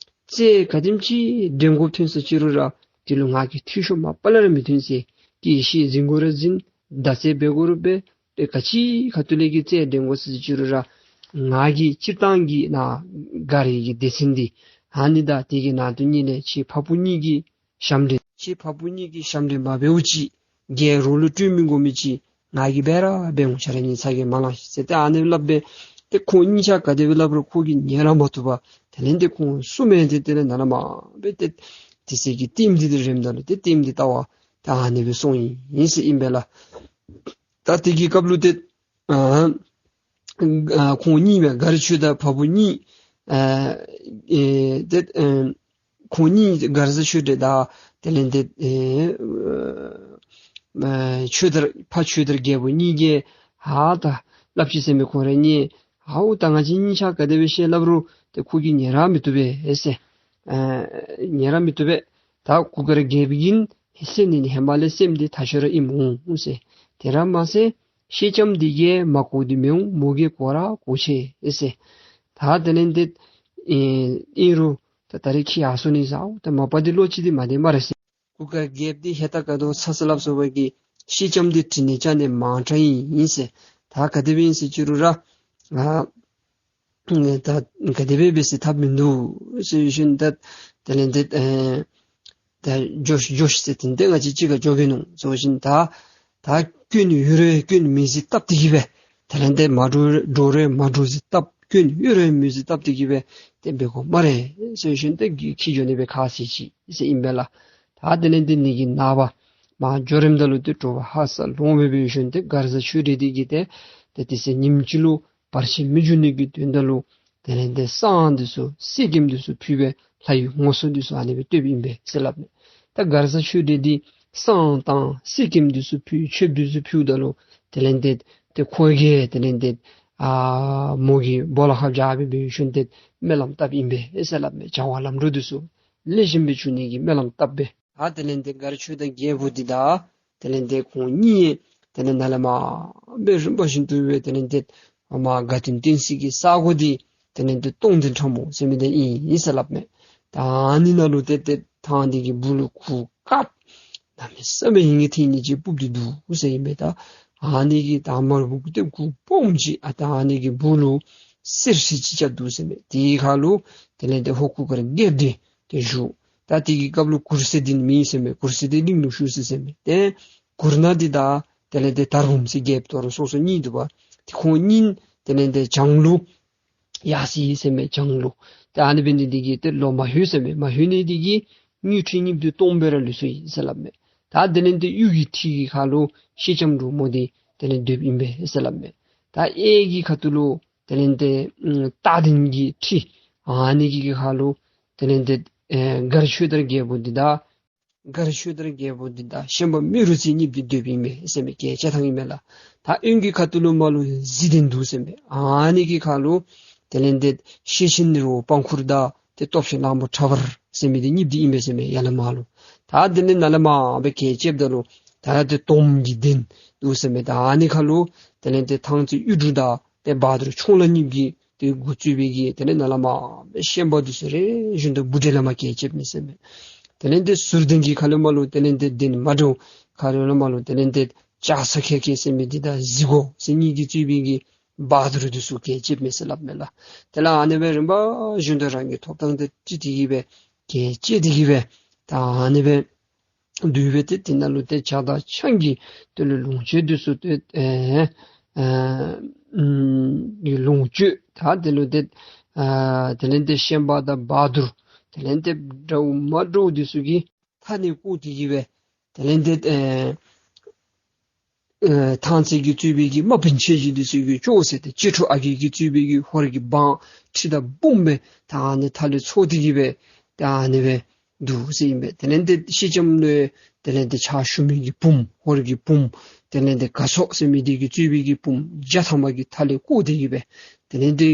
རྩོད་ག་དེམ་ཅིག་འགྲན་དགོཔ་ཐོན་སོ་ཅི་རུང་ར་དེ་ལུ་ང་གིས་འཐུས་ཤོར་མ་པ་ལས་ར་མི་ཐོན་ཟེར། སྐད་ཤེད་འཛིན་དགོ་རུང་འཛིན། བརྡ་རྩེད་འབད་དགོ་རུང་འབད། ཏེ་ག་ཅི་ཁ་ཐུག་ལས་ཀྱི་རྩོད་འགྲན་དགོ་ཟེར་ཅི་རུང་ར་ང་གིས་སྤྱིར་བཏང་གི་ནཱ་མགར་གྱི་སྡེ་ཚན་འདི་ཨ་ནི་དང་དེ་གི་ནང་དོན་གཉིས་ལས་ཁྱེད་ཕ་བུ་གཉིས་ཀྱི་ཞབས་འདྲེན་ཁྱེད་ཕ་བུ་གཉིས་ཀྱི་ཞབས་འདྲེན་མ་འབདཝ་ཅིག། རྒྱལ་རོགས་ལུ་སྤྲོད་མི་དགོ་མི་ཅིག་ང་གིས་འབད་ར་འབད་འོང་། ཁྱོད་ར་གཉིས་ཚ་གྱང་མ་ལང་ཤིག་ཟེར་ཏེ་ཨ་ནི་སླབ་སྦེ་ཏེ་ཁོང་གཉིས་ཆ་ག་དེ་སྦེ་སླབ་རུང་ཁོ་གིས་ཉན་ར་མ་བཏུབ་པར་དེ་ལས་ཏེ་ཁོང་གསུམ་མེན་ཏེ་དེ་ལས་ནཱ་ལས་མར་སྦེ་ཏེ་དེ་ཚེ་གི་ལྟདམོ་འདི་ཏེ་རནམ་ད་ལུ་ཏེ་ལྟདམོ་འདི་བལྟ་བར་ད་ཨ་ནི་སྦེ་སོང་ཡི་ཟེར་ཨིན་པས་ལགས། ད་དེ་གི་སྐབས་ལུ་ཏེ་ཨ་ཨ་ཁོང་གཉིས་མས། མགར་ཆོས་དང་ཕ་བུ་གཉིས་ཨ་ཨེ་ཏེ་ཨ་ཁོང་གཉིས་མགར་བཟའ་ཆོས་སྒྲོན་དང་དེ་ལས་ཏེ་ཨེ་ཨ་ཆོས་དར་ཕ་ཆོས་དར་རྒྱལ་པོ་གཉིས་ཀྱིས་ཨ་ད་སླབ་ཅི་ཟེར་མས། ཁོང་ར་གཉིས་ཨའུ་ད་ང་བཅས་གཉིས་ཆ་ག་དེ་སྦེ་བཤད་སླབ་རུང་ཏེ་ཁོ་གིས་ཉན་ར་མི་བཏུབ་པས་ཟེར། ཨ་ཉན་ར་མི་བཏུབ་པས། ད་གུར་དཀར་རྒྱལ་པོ་གིས་ཧེ་སེམས་ནི་ཧེ་མ་ལས་སེམས་འདི་ཐག་ཆོད་ར་ཨིནམ་འོང་ཟེར། དེ་ར་མ་ཚད་སེང་ལྕམ་འདི་གིས་མ་གོ་འདི་མི་འོང་། མོ་གིས་གོ་ར་གོ་ཆི་ཟེར། ད་དེ་ལས་ཏེ་ཨིན་རུང་ད་ད་རིས་ཁྱོད་ཡར་སོང་ནི་ཟེར། ཨའུ་ད་མ་པ་འདི་བློ་ཅིག་འདི་མ་བདེ་སྨ་རེ་ཟེར། གུར་དཀར་རྒྱལཔོ་འདི་ཧེ་ད་ག་དོ་ཚ་ས་སླབ་སོང་བ་གིས་སེང་ལྕམ་འདི་དྲི་ནི་བཅར་ནི་མང་དྲགས་ཨིན་ཟེར། ད་ག་དེ་སྦེ་ཨིན་ཟེར་ཅི་རུང་ར་ཨ་ད་ག་དེ་སྦེ་འབད་ཟེར་ཐབས་མིན་འདུག་ཟེར་ཞིནམ་ད་དེ་ལས་ཏེ་ཨེ་ད་འགྱོ་ཤིག་འགྱོ་ཤིག་ཟེར་ཏེ་ཏེ་ང་བཅས་གཅིག་ཁར་འགྱོ་གེ་ནོ་ཟེར་ཞིནམ་ད་ད་སྐྱོན་ཡོད་རུང་སྐྱོན་མེད་ཟེར་བཏབ་སྟེ་གིས་སྦེ་དེ་ལས་ཏེ་མ་འགྲོ་འགྲོ་རུང་མ་འགྲོ་ཟེར་བཏབ། སྐྱོན་ཡོད་རུང་མེད་ཟེར་བཏབ་སྟེ་གིས་སྦེ་ཏེ་འབད་དགོ་སྨ་རེ་ཟེར་ཞིནམ་ད་ཁྱོད་འགྱོ་ནི་སྦེ་ཁ་བཟེད་ཅི་ཟེར་ཨིན་པས་ལགས། ད་དེ་ལས་ཏེ་ནི་གི་ནངས་པ་མར་འགྱོ་རནམ་ད་ལུ་ཏེ་དྲོ་པ་ཧ་སག་ལོང་སྦེ་འབད་ཞིནམ་ཏེ་མགར་བཟའ་ཆོས་སྒྲོན་འདི་གིས་ཏེ་ཏེ་དེ་ཚེ་ཉིནམ་གཅིག་ལུ་བར་ཆད་མི་འབྱུང་ནི་གི་དོན་དག་ལུ་དེ་ལས་ཏེ་བསངས་འདི་ཚུ་གསེར་སྐྱེམས་འདི་ཚུ་ཕུལ་སྦེ་ལྷ་ཡི་ངོ་སོ་འདི་ཚུ་ཨ་ནི་སྦེ་བསྟོདཔ་ཨིན་པས་ཟེར་སླབ་མས། ད་མགར་བཟའ་ཆོས་སྒྲོན་འདི་བསངས་དང་གསེར་སྐྱེམས་འདི་ཚུ་ཕུལ་མཆོདཔ་འདི་ཚུ་ཕུལཝ་ད་ལུ་དེ་ལས་ཏེ་ཏེ་ཁོ་གིས་དེ་ལས་ཏེ་ཨ་མོ་གི་སྦོ་ལོགས་ཁར་བཞག་སྦེ་འབད་ཞིནམ་ཏེ་སྨོན་ལམ་བཏབ་ཨིན་པས་ཟེར་སླབ་མས། བྱ་བ་ལམ་འགྲོ་འདི་ཚུ་ལེགས་ཤོམ་སྦེ་འགྱོ་ནི་གི་སྨོན་ལམ་བཏབ་སྦེ། ད་དེ་ལས་ཏེ་མགར་ཆོས་དར་རྒྱལ་པོ་འདི་དང་དེ་ལས་ཏེ་ཁོང་གཉིས་དེ་ལས་ནཱ་ལས་མར་སྦེ་རིམ་པ་བཞིན་དུ་སྦེ་དེ་ལས་ཏེ་མར་དགའ་སྟོན་བསྟན་སའི་གི་ས་གོ་འདི་དེ་ལས་ཏེ་སྟོང་ལྡན་ཁྲ་མོ་ཟེར་མི་འདི་ཨིན་ཟེར་སླབ་མས། ད་ཨ་ནི་ནང་ལུ་ཏེ་ཏེ་ཐང་འདི་གི་སྦུག་ལུ་གུར་དཀརཔོ་གནམ་མེད་ས་མེད་ཧིང་གི་ཐིང་ནི་ཅིག་སྤུབས་ཏེ་འདུག་ཟེར་ཨིན་པས། ད་ཨ་ནི་གི་ད་མར་སྦུག་ཏེ་གུར་སྦོམ་ཅིག། ཨ་ད་ཨ་ནི་གི་སྦུག་ལུ་གསེར་ཁྲི་ཅིག་རྐྱབ་འདུག་ཟེར་མས། དེའི་ཁར་ལུ་དེ་ལས་ཏེ་ཧོར་གུར་དཀར་རྒྱལཔོ་འདི་ཏེ་བཞུགས། ད་དེ་གི་སྐབས་ལུ་གུར་སེར་འདི་ནི་མེད་ཟེར་མས། གུར་སེར་འདི་གླིང་ལུ་བཞུགས་ཟེར་ཟེར་མས། ཏེ་གུར་ནག་འདི་དང་དེ་ལས་ཏེ་དར་འབུམ་ཟེར་རྒྱལཔོ་དོ་རུང་སོ་སོ་གཉིས་འདུག་པ། ཏེ་ཁོང་གཉིས་དེ་ལས་ཏེ་བྱང་ལུ་ཡར་སོ་ཡི་ཟེར་མས། བྱང་ལུ། ཏེ་ཨ་ནི་འབད་ནི་འདི་གིས་ཏེ་ལོག་མ་ལྷོད་ཟེར་མས། མ་ལྷོད་ནི་འདི་གིས་དངུལ་ཁྲི་གཉིས་བདུན་སྟོང་སྦེ་ར་ལུས་སོ་ཡི་ཟེར་སླབ་མས། ད་དེ་ལས་ཏེ་གཡུ་གི་ཁྲི་གི་ཁར་ལུ་སེང་ལྕམ་འབྲུག་མོ་འདི་དེ་ལས་སྡོདཔ་ཨིན་པས་ཟེར་སླབ་མས། ད་གཡས་ཀྱི་ཁ་ཐུག་ལུ་དེ་ལས་ཏེ་ཨམ་སྟག་གདན་གྱི་ཁྲི་ཨ་ནི་གི་ཁར་ལུ་དེ་ལས་ཏེ་ཨེ་མགར་ཆོས་དར་རྒྱལ་པོ་འདི་དང་ མགར་ཆོས་དར་རྒྱལ་པོ་འདི་དང་ཤན་པ་རྨེ་རུ་རྩེ་གཉིས་འདི་སྡོདཔ་ཨིན་མས་ཟེར་མས། གྱལ་ལྕགས་ཐང་ཨིན་མས་ལགས། ད་གཡོན་གྱི་ཁ་ཐུག་ལུ་མར་ལུ་གཟི་ལྡན་འདུག་ཟེར་མས། ཨ་ནི་གི་ཁ་ལུ་དེ་ལས་འདི་ཤེད་ཆེན་རི་བོ་པང་ཁུར་དང་ཏེ་སྟོབས་ཆེན་གླང་པོ་ཁྲ་འབར་ཟེར་མི་འདི་གཉིས་འདི་ཨིན་མས་ཟེར་མས། ཡར་ལས་མར་ལུ། ད་དེ་ལས་ནཱ་ལས་མར་སྦེ་གྱལ་རྐྱབ་ད་ལུ་ད་ཏེ་དོམ་གྱི་གདན་འདུག་ཟེར་མས། ད་ཨ་ནི་ཁ་ལུ་དེ་ལས་འདི་ཐང་རྩེ་གཡུ་འབྲུག་དང་ཏེ་བ་དུར་ཁྱུང་ལྷ་གཉིས་ཀྱིས་ཏེ་འགོ་བཙུགས་པའི་གི་དེ་ལས་ནཱ་ལས་མར་སྦེ་ཤན་པ་འདི་ཚུ་རེ་བཞིན་དུ་སྦུག་གྲལ་ལས་མར་གྱལ་རྐྱབ་མས་ཟེར་མས། དེ་ལས་འདི་ཟུར་གདན་གྱི་ཁ་ལས་མར་ལུ་དེ་ལས་འདི་གདན་མ་འདྲཝ་ཁ་ལས་མར་ལུ་དེ་ལས་འདི་ལྕགས་ཚ་ཁལ་ཁལ་ཟེར་མི་འདི་དང་གཟིག་གོ་ཟེར་གཉིས་ཀྱིས་གཙོས་པའི་གི་བ་དུར་འདི་ཚུ་གྱལ་རྐྱབ་མས་ཟེར་སླབ་མས་ལགས། དེ་ལས་ཨ་ནི་སྦེ་རིམ་པ་བཞིན་དུ་རང་གི་ཐོབ་ཐངས་དེ་ཅིག་དེ་གིས་སྦེ་གྱལ་རྐྱབ་དེ་གིས་སྦེ་ད་ཨ་ནི་སྦེ་འདུག་པས། ཏེ་དེ་ནང་ལུ་ཏེ་ཇ་དང་ཆང་གི་དེ་ལུ་ལོངས་སྤྱོད་འདི་ཚུ་ཏེ་ཨེ་ཨེ་ཨུམ་གི་ལོངས་སྤྱོད་ད་དེ་ལུ་ཏེ་ཨ་དེ་ལས་ཏེ་ཤན་པ་དང་བ་དུར་དེ་ལས་ཏེ་འདྲཝ་མ་འདྲཝ་འདི་ཚུ་གི་མཐའ་ནི་བསྐོར་ཏེ་གིས་སྦེ་དེ་ལས་ཏེ་ཨེ་ཨེ་ཐང་རྩེ་གིས་གཙོས་པའི་གི་དམག་དཔོན་ཆེ་ཆུང་འདི་ཚུ་གིས་ཅོག་ཟེར་ཏེ་གཅེས་ཕྲུག་ཨ་རྒས་ཀྱིས་གཙོས་པའི་གི་ཧོར་གྱི་འབངས་ཁྲི་དང་འབུམ་སྦེ་ད་ཨ་ནི་མཐའ་ལས་ཚོགས་ཏེ་གིས་སྦེ་ད་ཨ་ནི་སྦེ་འདུག་ཟེར་ཨིན་པས། དེ་ལས་ཏེ་ཤེལ་ལྕམ་ལུ་དེ་ལས་ཏེ་ཕྱག་ཞུ་མི་གི་བུམོ་ཧོར་གྱི་བུམོ་དེ་ལས་ཏེ་ག་ཚོགས་ཟེར་མི་འདི་གིས་གཙོས་པའི་གི་བུམོ་བརྒྱ་ཐམ་པ་གིས་མཐའ་ལས་བསྐོར་ཏེ་གིས་སྦེ་དེ་ལས་ཏེ་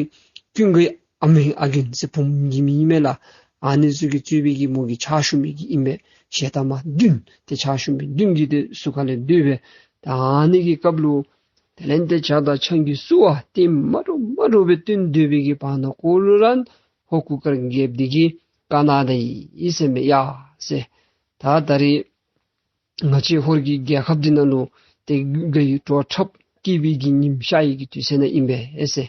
ཀུན་དགའི་ཨ་མའི་ཨ་རྒན་ཟེར་བུམོ་གི་མིང་ཨིན་མས་ལགས། ཨ་ནི་ཚུ་གིས་གཙོས་པའི་གི་མོ་གིས་ཕྱག་ཞུ་མི་གི་ཨིན་པས། ཞལ་ཏ་མ་བདུན་ཏེ་ཕྱག་ཞུ་མི་བདུན་གྱིས་ཏེ་ཟུར་ཁ་ལས་སྡོད་པས། ད་ཨ་ནི་གི་སྐབས་ལུ་དེ་ལས་ཏེ་ཇ་དང་ཆང་གི་བསུ་བ་ཏེ་མ་འདྲཝ་མ་འདྲཝ་སྦེ་སྟོན་སྡོད་པའི་གི་བར་ན་ཀོ་ལུ་ར་ཧོར་གུར་དཀར་རྒྱལཔོ་འདི་གིས་བཀའ་གནང་ད་ཡི་ཟེར་མས། ཡ་ཟེར། ད་ད་རིས་ང་བཅས་ཧོར་གྱི་རྒྱལ་ཁབ་འདི་ནང་ལུ་ཏེ་དགའ་བའི་བྲོ་བ་འཁྲབ་སྐྱིད་པའི་གི་ཉིམ་ཤར་བའི་གི་དུས་ཚོད་ནང་ཨིན་པས་ཟེར།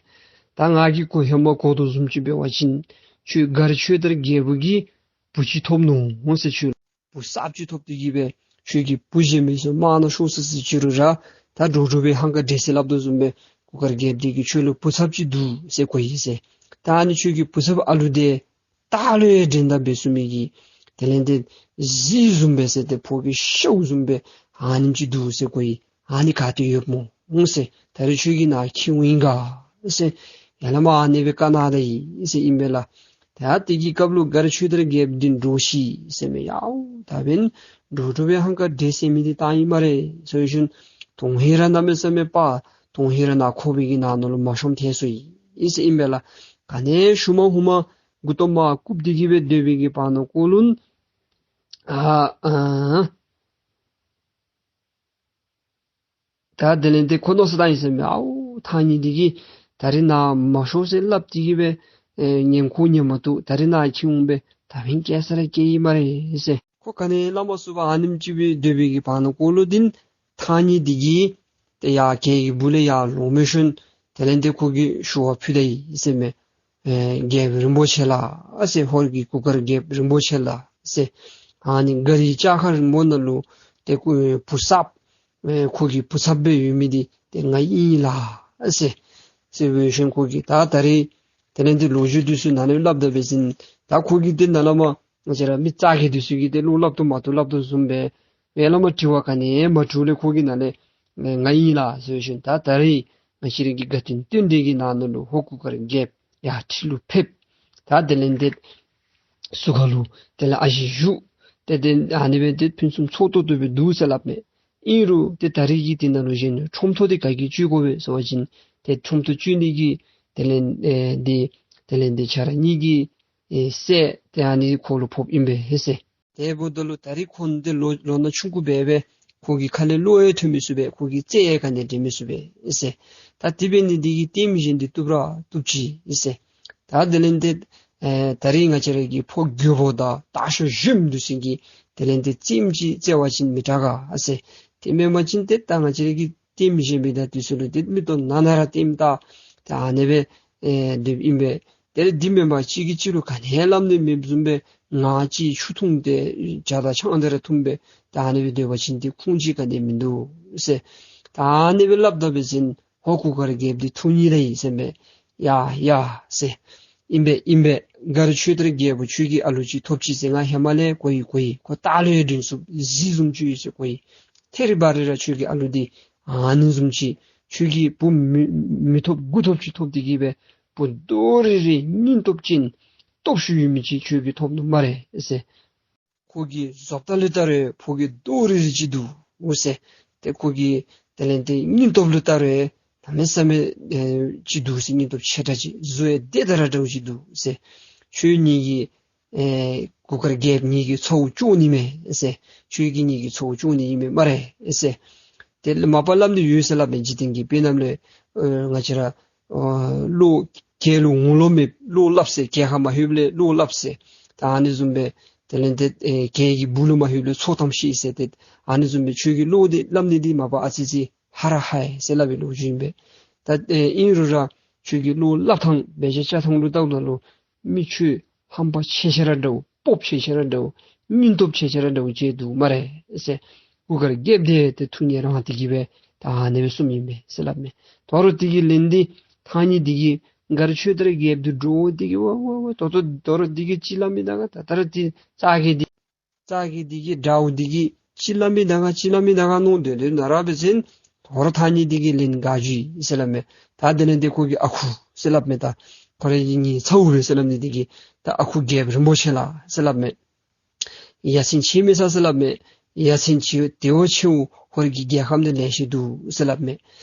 ད་ང་གིས་གོ་ཧེ་མ་གོ་དོ་བཟུམ་ཅིག་འབད་བ་ཅིན་ཁྱོད་མགར་ཆོས་དར་རྒྱལ་པོ་གི་བུ་ཅིག་ཐོབ་ནུག་ཟེར། ཁྱོད་བུ་གསརཔ་ཅིག་ཐོབ་སྟེ་གིས་སྦེ་ཁྱོད་ཀྱི་བུ་གཞན་མི་ཚུ་དམག་ནང་ཤོར་སོ་ཟེར་ཅི་རུང་ར་ད་འདྲོག་འདྲོག་སྦེ་ཧང་ག་འདྲེ་ཟེར་སླབ་དོ་བཟུམ་སྦེ་གུར་དཀར་རྒྱལཔོ་འདི་གིས་ཁྱོད་ལུ་བུ་ཚབ་ཅིག་འདུག་ཟེར་གོ་ཡི་ཟེར། ད་ཨ་ནི་ཁྱོད་ཀྱི་བུ་ཚབ་ཨ་ལུ་དེ་སྟག་ལུ་ཡང་འགྲན་ཟླ་འབད་ཚུགས་མི་གི་དེ་ལས་ཏེ་གཟིག་བཟུམ་སྦེ་ཟེར་ཏེ་ཕོ་གི་ཤཝ་བཟུམ་སྦེ་ཨ་ནེམ་ཅིག་འདུག་ཟེར་གོ་ཡི། ཨ་ནི་ག་ཏེ་ཡོདཔ་སྨོ་ཟེར། ད་རིས་ཁྱོད་ཀྱིས་ནཱ་འཁྱིད་འོང་ཡི་ག་ཟེར་ཡར་ལས་མར་ཨ་ནི་སྦེ་བཀའ་གནང་ད་ཡི་ཟེར་ཨིན་པས་ལགས། ད་དེ་གི་སྐབས་ལུ་མགར་ཆོས་དར་རྒྱལཔོ་འདི་འདྲོག་ཤི་ཟེར་མས། ཡ་ད་འབདན་འདྲོག་འདྲོག་སྦེ་ཧང་ག་འདྲེ་ཟེར་མི་འདི་བཏང་ཡི་སྨ་རེ་ཟེར་ཞིནམ་དོན་ཧིང་ར་གནམ་མེད་ས་མེད་སྤར། དོན་ཧིང་ར་ནཱ་ཁོག་པའི་གི་ནང་ན་ལུ་མ་ཤོངམ་ཐལ་སོ་ཡི་ཟེར་ཨིན་པས་ལགས། ག་ནི་ཞུ་མ་ཧུ་མ་མགུ་ཏོ་མར་བཀུག་སྟེ་གིས་སྦེ་སྡོད་པའི་གི་བར་ན་ཀོ་ལུ་ཨ་ཨ་ད་དེ་ལས་ཏེ་ཁོ་མནོ་བསམ་བཏང་ཡི་ཟེར་མས། ཨའུ་ཐང་རྙེད་འདི་གིས་ད་རིས་ནཱ་མ་ཤོང་ཟེར་སླབ་སྟེ་གིས་སྦེ་ཨེ་ཉན་ཁུངས་ཉན་མ་བཏུབ། ད་རིས་ནཱ་འཁྱིད་འོང་སྦེ་ད་འབདན་སྐྱེལ་ས་ར་སྐྱེལ་ཡི་སྨ་རེ་ཟེར། ཁོ་ག་ནི་སླབ་མ་ཚུགས་པར་ཨ་ནེམ་ཅིག་སྦེ་སྡོད་པའི་གི་བར་ན་ཀོ་ལུ་འདི་ཐང་རྙེད་འདི་གིས་ཏེ་ཡར་གྱལ་གྱི་སྦུག་ལས་ཡར་ལོང་མི་ཤོང་། དེ་ལས་ཏེ་ཁོ་གིས་ཞུ་བ་ཕུལ་ད་ཡི་ཟེར་མས། ཨེ་རྒྱལཔོ་རིན་པོ་ཆེ་ལགས་ཟེར། ཧོར་གྱི་གུར་དཀར་རྒྱལཔོ་རིན་པོ་ཆེ་ལགས་ཟེར། ཨ་ནི་མགར་རི་ལྕགས་མཁར་རིང་མོ་ནང་ལུ་ཏེ་ཁོ་བུ་གསརཔ་ཨེ་ཁོ་གི་བུ་ཚབ་སྦེ་ཡོད་མི་འདི་ཏེ་ང་ཨིན་ལགས་ཟེར། ཟེར་བའི་ཤུལ་ཁོ་གིས་ད་ད་རིས་དེ་ལས་ཏེ་ལོ་རྒྱུས་འདི་ཚུ་ནཱ་ལས་སླབ་ད་འབད་ཞིནམ་ད་ཁོ་གིས་ཏེ་ནཱ་ལས་མར་ང་བཅས་ར་མི་ཙག་གི་འདི་ཚུ་གིས་ཏེ་བློ་སླབ་དོ་མ་བཏུབ་སླབ་དོ་བཟུམ་སྦེ་ཡར་ལས་མར་དྲི་བ་ག་ནི་མ་དྲིས་ལས་ཁོ་གིས་ནཱ་ལས་ང་ཨིན་ལགས་ཟེར་བའི་ཤུལ་ད་ད་རིས་ང་བཅས་ར་གི་དགའ་སྟོན་སྟོན་གྲལ་གྱི་ནང་ན་ལུ་ཧོར་གུར་དཀར་རྒྱལཔོ་ཡར་ཁྲི་ལུ་ཕེབས། ད་དེ་ལས་ཏེ་ཟུར་ཁ་ལུ་དེ་ལས་ཨ་ཞེ་བཞུགས། ཏེ་ཏེ་ཨ་ནི་སྦེ་ཏེ་ཕུན་སུམ་ཚོགས་ཏོག་ཏོ་སྦེ་འདུག་ཟེར་སླབ་མས། ཨིན་རུང་ཏེ་ད་རིས་ཀྱི་དེ་ནང་ལུ་གཞན་ཁྲོམ་ཐོག་འདི་ག་གིས་གཅོད་དགོ་པས་ཟེར་བ་ཅིན་ཏེ་ཁྲོམ་ཐོག་གཅོད་ནི་གི་དེ་ལས་ཨེ་འདི་དེ་ལས་ཏེ་ཁྱེད་ར་གཉིས་ཀྱི་ཨེ་སྲས་ཏེ་ཨ་ནི་ཁོ་ལུ་ཕོགཔ་ཨིན་པས་ཟེར། དེ་འབདཝ་ད་ལུ་ད་རིས་ཁོ་འདི་ལོ་ལོ་ན་ཆུང་ཀུ་སྦེ་སྦེ་ཁོ་གི་ཁ་ལས་བློ་ཡང་ཐོན་མི་ཚུགས་པས། ཁོ་གི་རྩལ་ཡང་ག་ནི་འགྲན་མི་ཚུགས་པས་ཟེར། ད་དེ་འབད་ནི་འདི་གིས་ལྟདམོ་གཞན་འདི་བཏུབ་ར་བཏུབ་ཅི་ཟེར། ད་དེ་ལས་ཏེ་ཨེ་ད་རིས་ང་བཅས་ར་གི་ཕོ་རྒོད་པོ་དང་སྟག་ཤར་གཞོནམ་འདི་ཚུ་གིས་དེ་ལས་ཏེ་རྩེདམོ་ཅིག་རྩེ་བ་ཅིན་མི་དྲག་ག་ཟེར། དེ་མེན་པ་ཅིན་ཏེ་ད་ང་བཅས་ར་གི་ལྟདམོ་གཞན་འབདཝ་ད་འདི་ཚུ་ལུ་ཏེ་མིག་ཏོ་ནང་ན་ར་ལྟདམོ་བལྟ། ཏེ་ཨ་ནི་སྦེ་ཨེ་སྡོདཔ་ཨིན་པས། དེ་ལས་འདི་མེན་པར་གཅིག་གིས་གཅིག་ལུ་ག་ནི་ཡང་སླབ་ནི་མེདཔ་བཟུམ་སྦེ་ང་གཅིག་ཆུ་འཐུང་སྟེ་ཇ་དང་ཆང་འདི་ར་འཐུང་སྦེ་ད་ཨ་ནི་སྦེ་སྡོད་པ་ཅིན་ཏེ་ཁུངས་ཅིག་ག་ནི་མིན་འདུག་ཟེར། ད་ཨ་ནི་སྦེ་སླབ་ད་འབད་ཞིནམ་ཧོར་གུར་དཀར་རྒྱལཔོ་འདི་ཐུགས་མཉེས་ད་ཡི་ཟེར་མས། ཡ་ཡ་ཟེར། ཨིན་པས་ཨིན་པས། མགར་ཆོས་དར་རྒྱལ་པོ་ཁྱོད་ཀྱི་ཨ་ལུ་ཅིག་ཐོབ་ཅི་ཟེར་ང་ཧེ་མ་ལས་གོ་ཡི་གོ་ཡི། ཁོ་སྟག་ལུ་ཡང་འགྲན་ཚུགསཔ་གཟིག་བཟུམ་ཅིག་ཡོད་ཟེར་གོ་ཡི། ཐད་རི་བ་རི་ར་ཁྱོད་ཀྱི་ཨ་ལུ་འདི་ཨ་ནི་བཟུམ་ཅིག་ཁྱོད་ཀྱི་བུ་མི་མི་ཐོབ་དགུ་ཐོབ་ཅིག་ཐོབ་སྟེ་གིས་སྦེ་བུ་རྡོག་རིལ་རི་སྙིང་སྟོབས་ཅན་སྟོབས་ཤུགས་ཡོད་མི་ཅིག་ཁྱོད་ཀྱིས་ཐོབ་ནུག་སྨ་རེ་ཟེར། ཁོ་གི་བཟོ་ལྟ་ལུ་བལྟ་རུང་ཕོ་རྒྱས་རྡོག་རིལ་རི་ཅིག་འདུག་ཟེར། ཏེ་ཁོ་གི་དེ་ལས་ཏེ་སྙིང་སྟོབས་ལུ་བལྟ་རུང་གནམ་མེད་ས་མེད་ཨེ་ཅིག་འདུག་ཟེར། སྙིང་སྟོབས་ཆེ་དྲགས་ཅིག་བཟོ་ཡང་དེ་ལྟར་འདྲཝ་ཅིག་འདུག་ཟེར། ཁྱོད་ངེ་གི་ཨེ་གུར་དཀར་རྒྱལཔོ་ངེ་གི་ཚ་བོ་ཅོག་ནི་མས་ཟེར། ཁྱོད་ཀྱིས་ངེ་གི་ཚ་བོ་ཅོག་ནི་ཨིན་མས་སྨ་རེ་ཟེར། དེ་ལས་མ་པ་སླབ་ནི་ཡོད་ཟེར་སླབ་མས། འཇིག་རྟེན་གྱི་དཔེ་རྣམས་ལས་ཨེ་ང་བཅས་ར་ཨོ་བློ་གྱེས་ལུ་འོང་ལོང་མེད། བློ་སླབ་ཟེར། གྱེས་ཁ་མ་ལྷོདཔ་ལས་བློ་སླབ་ཟེར། ད་ཨ་ནི་བཟུམ་སྦེ་དེ་ལས་ཏེ་ཨེ་གྱེས་ཀྱི་སྦུག་ལུ་མ་ལྷོདཔ་ལས་མཚོ་ཐམ་ཤེས་ཟེར། ཏེ་ཨ་ནི་བཟུམ་སྦེ་ཁྱོད་ཀྱི་བློ་འདི་སླབ་ནི་འདི་མ་པ་ཨ་ཙི་ཙི་ཧ་ར་ཧའི་ཟེར་སླབ་པའི་ལོ་རྒྱུས་ཨིན་པས། ད་ཨེ་ཨིན་རུང་ར་ཁྱོད་ཀྱི་བློ་སླབ་ཐངས་འབད་བཞག་བཅའ་ཐངས་ལུ་བལྟཝ་ད་ལུ་མི་ཁྱོད་ཧམ་པ་ཆེ་ཆེ་ར་འདྲཝ། སྤོབས་ཆེ་ཆེ་ར་འདྲཝ། སྙིང་སྟོབས་ཆེ་ཆེ་ར་འདྲཝ་ཅིག་འདུག་སྨ་རེ་ཟེར། གུར་དཀར་རྒྱལཔོ་དེ་ཏེ་ཐུགས་ངལ་རངས་ཏེ་གི་སྦེ་ད་ཨ་ནི་སྦེ་གསུངམ་ཨིན་པས་ཟེར་སླབ་མས། དོ་རུང་དེ་གི་ལན་འདི་ཐང་རྙེད་དེ་གིས་མགར་ཆོས་དར་རྒྱལཔོ་འདི་འདྲོག་སྟེ་གིས་ཝ་ཝ་ཝ་ད་ལྟོ་དོ་རུང་དེ་གིས་ཅིག་སླབ་མི་ད་ག། ད་ད་རུང་དེ་ཙག་གེ་འདི་ཙག་གེ་འདི་གིས་དགྲ་བོ་འདི་གིས་ཅིག་སླབ་མི་ད་ག་ཅིག་སླབ་མི་ད་ག་མནོ་སྡོད་སྡོད་ནི་ར་འབད་བ་ཅིན་དོ་རུང་ཐང་རྙེད་དེ་གིས་ལན་འགའ་ཞུ་ཡི་ཟེར་སླབ་མས། ད་དེ་ལས་ཏེ་ཁོ་གི་ཨ་ཁུ་ཟེར་སླབ་མས། ད་ཁོ་རའི་གི་ངེའི་ཚ་བོ་སྦེ་ཟེར་སླབ་ནི་དེ་གིས་ད་ཨ་ཁུ་རྒྱལཔོ་རིན་པོ་ཆེ་ལགས་ཟེར་སླབ་མས། ཡ་མཚན་ཆེ་མི་ས་ཟེར་སླབ་མས། ཡ་མཚན་ཆེ་དེ་བ་ཆེ་བོ་ཧོར་གྱི་རྒྱལ་ཁམས་འདི་ལེ་ཤ་འདུག་ཟེར་སླབ་མས།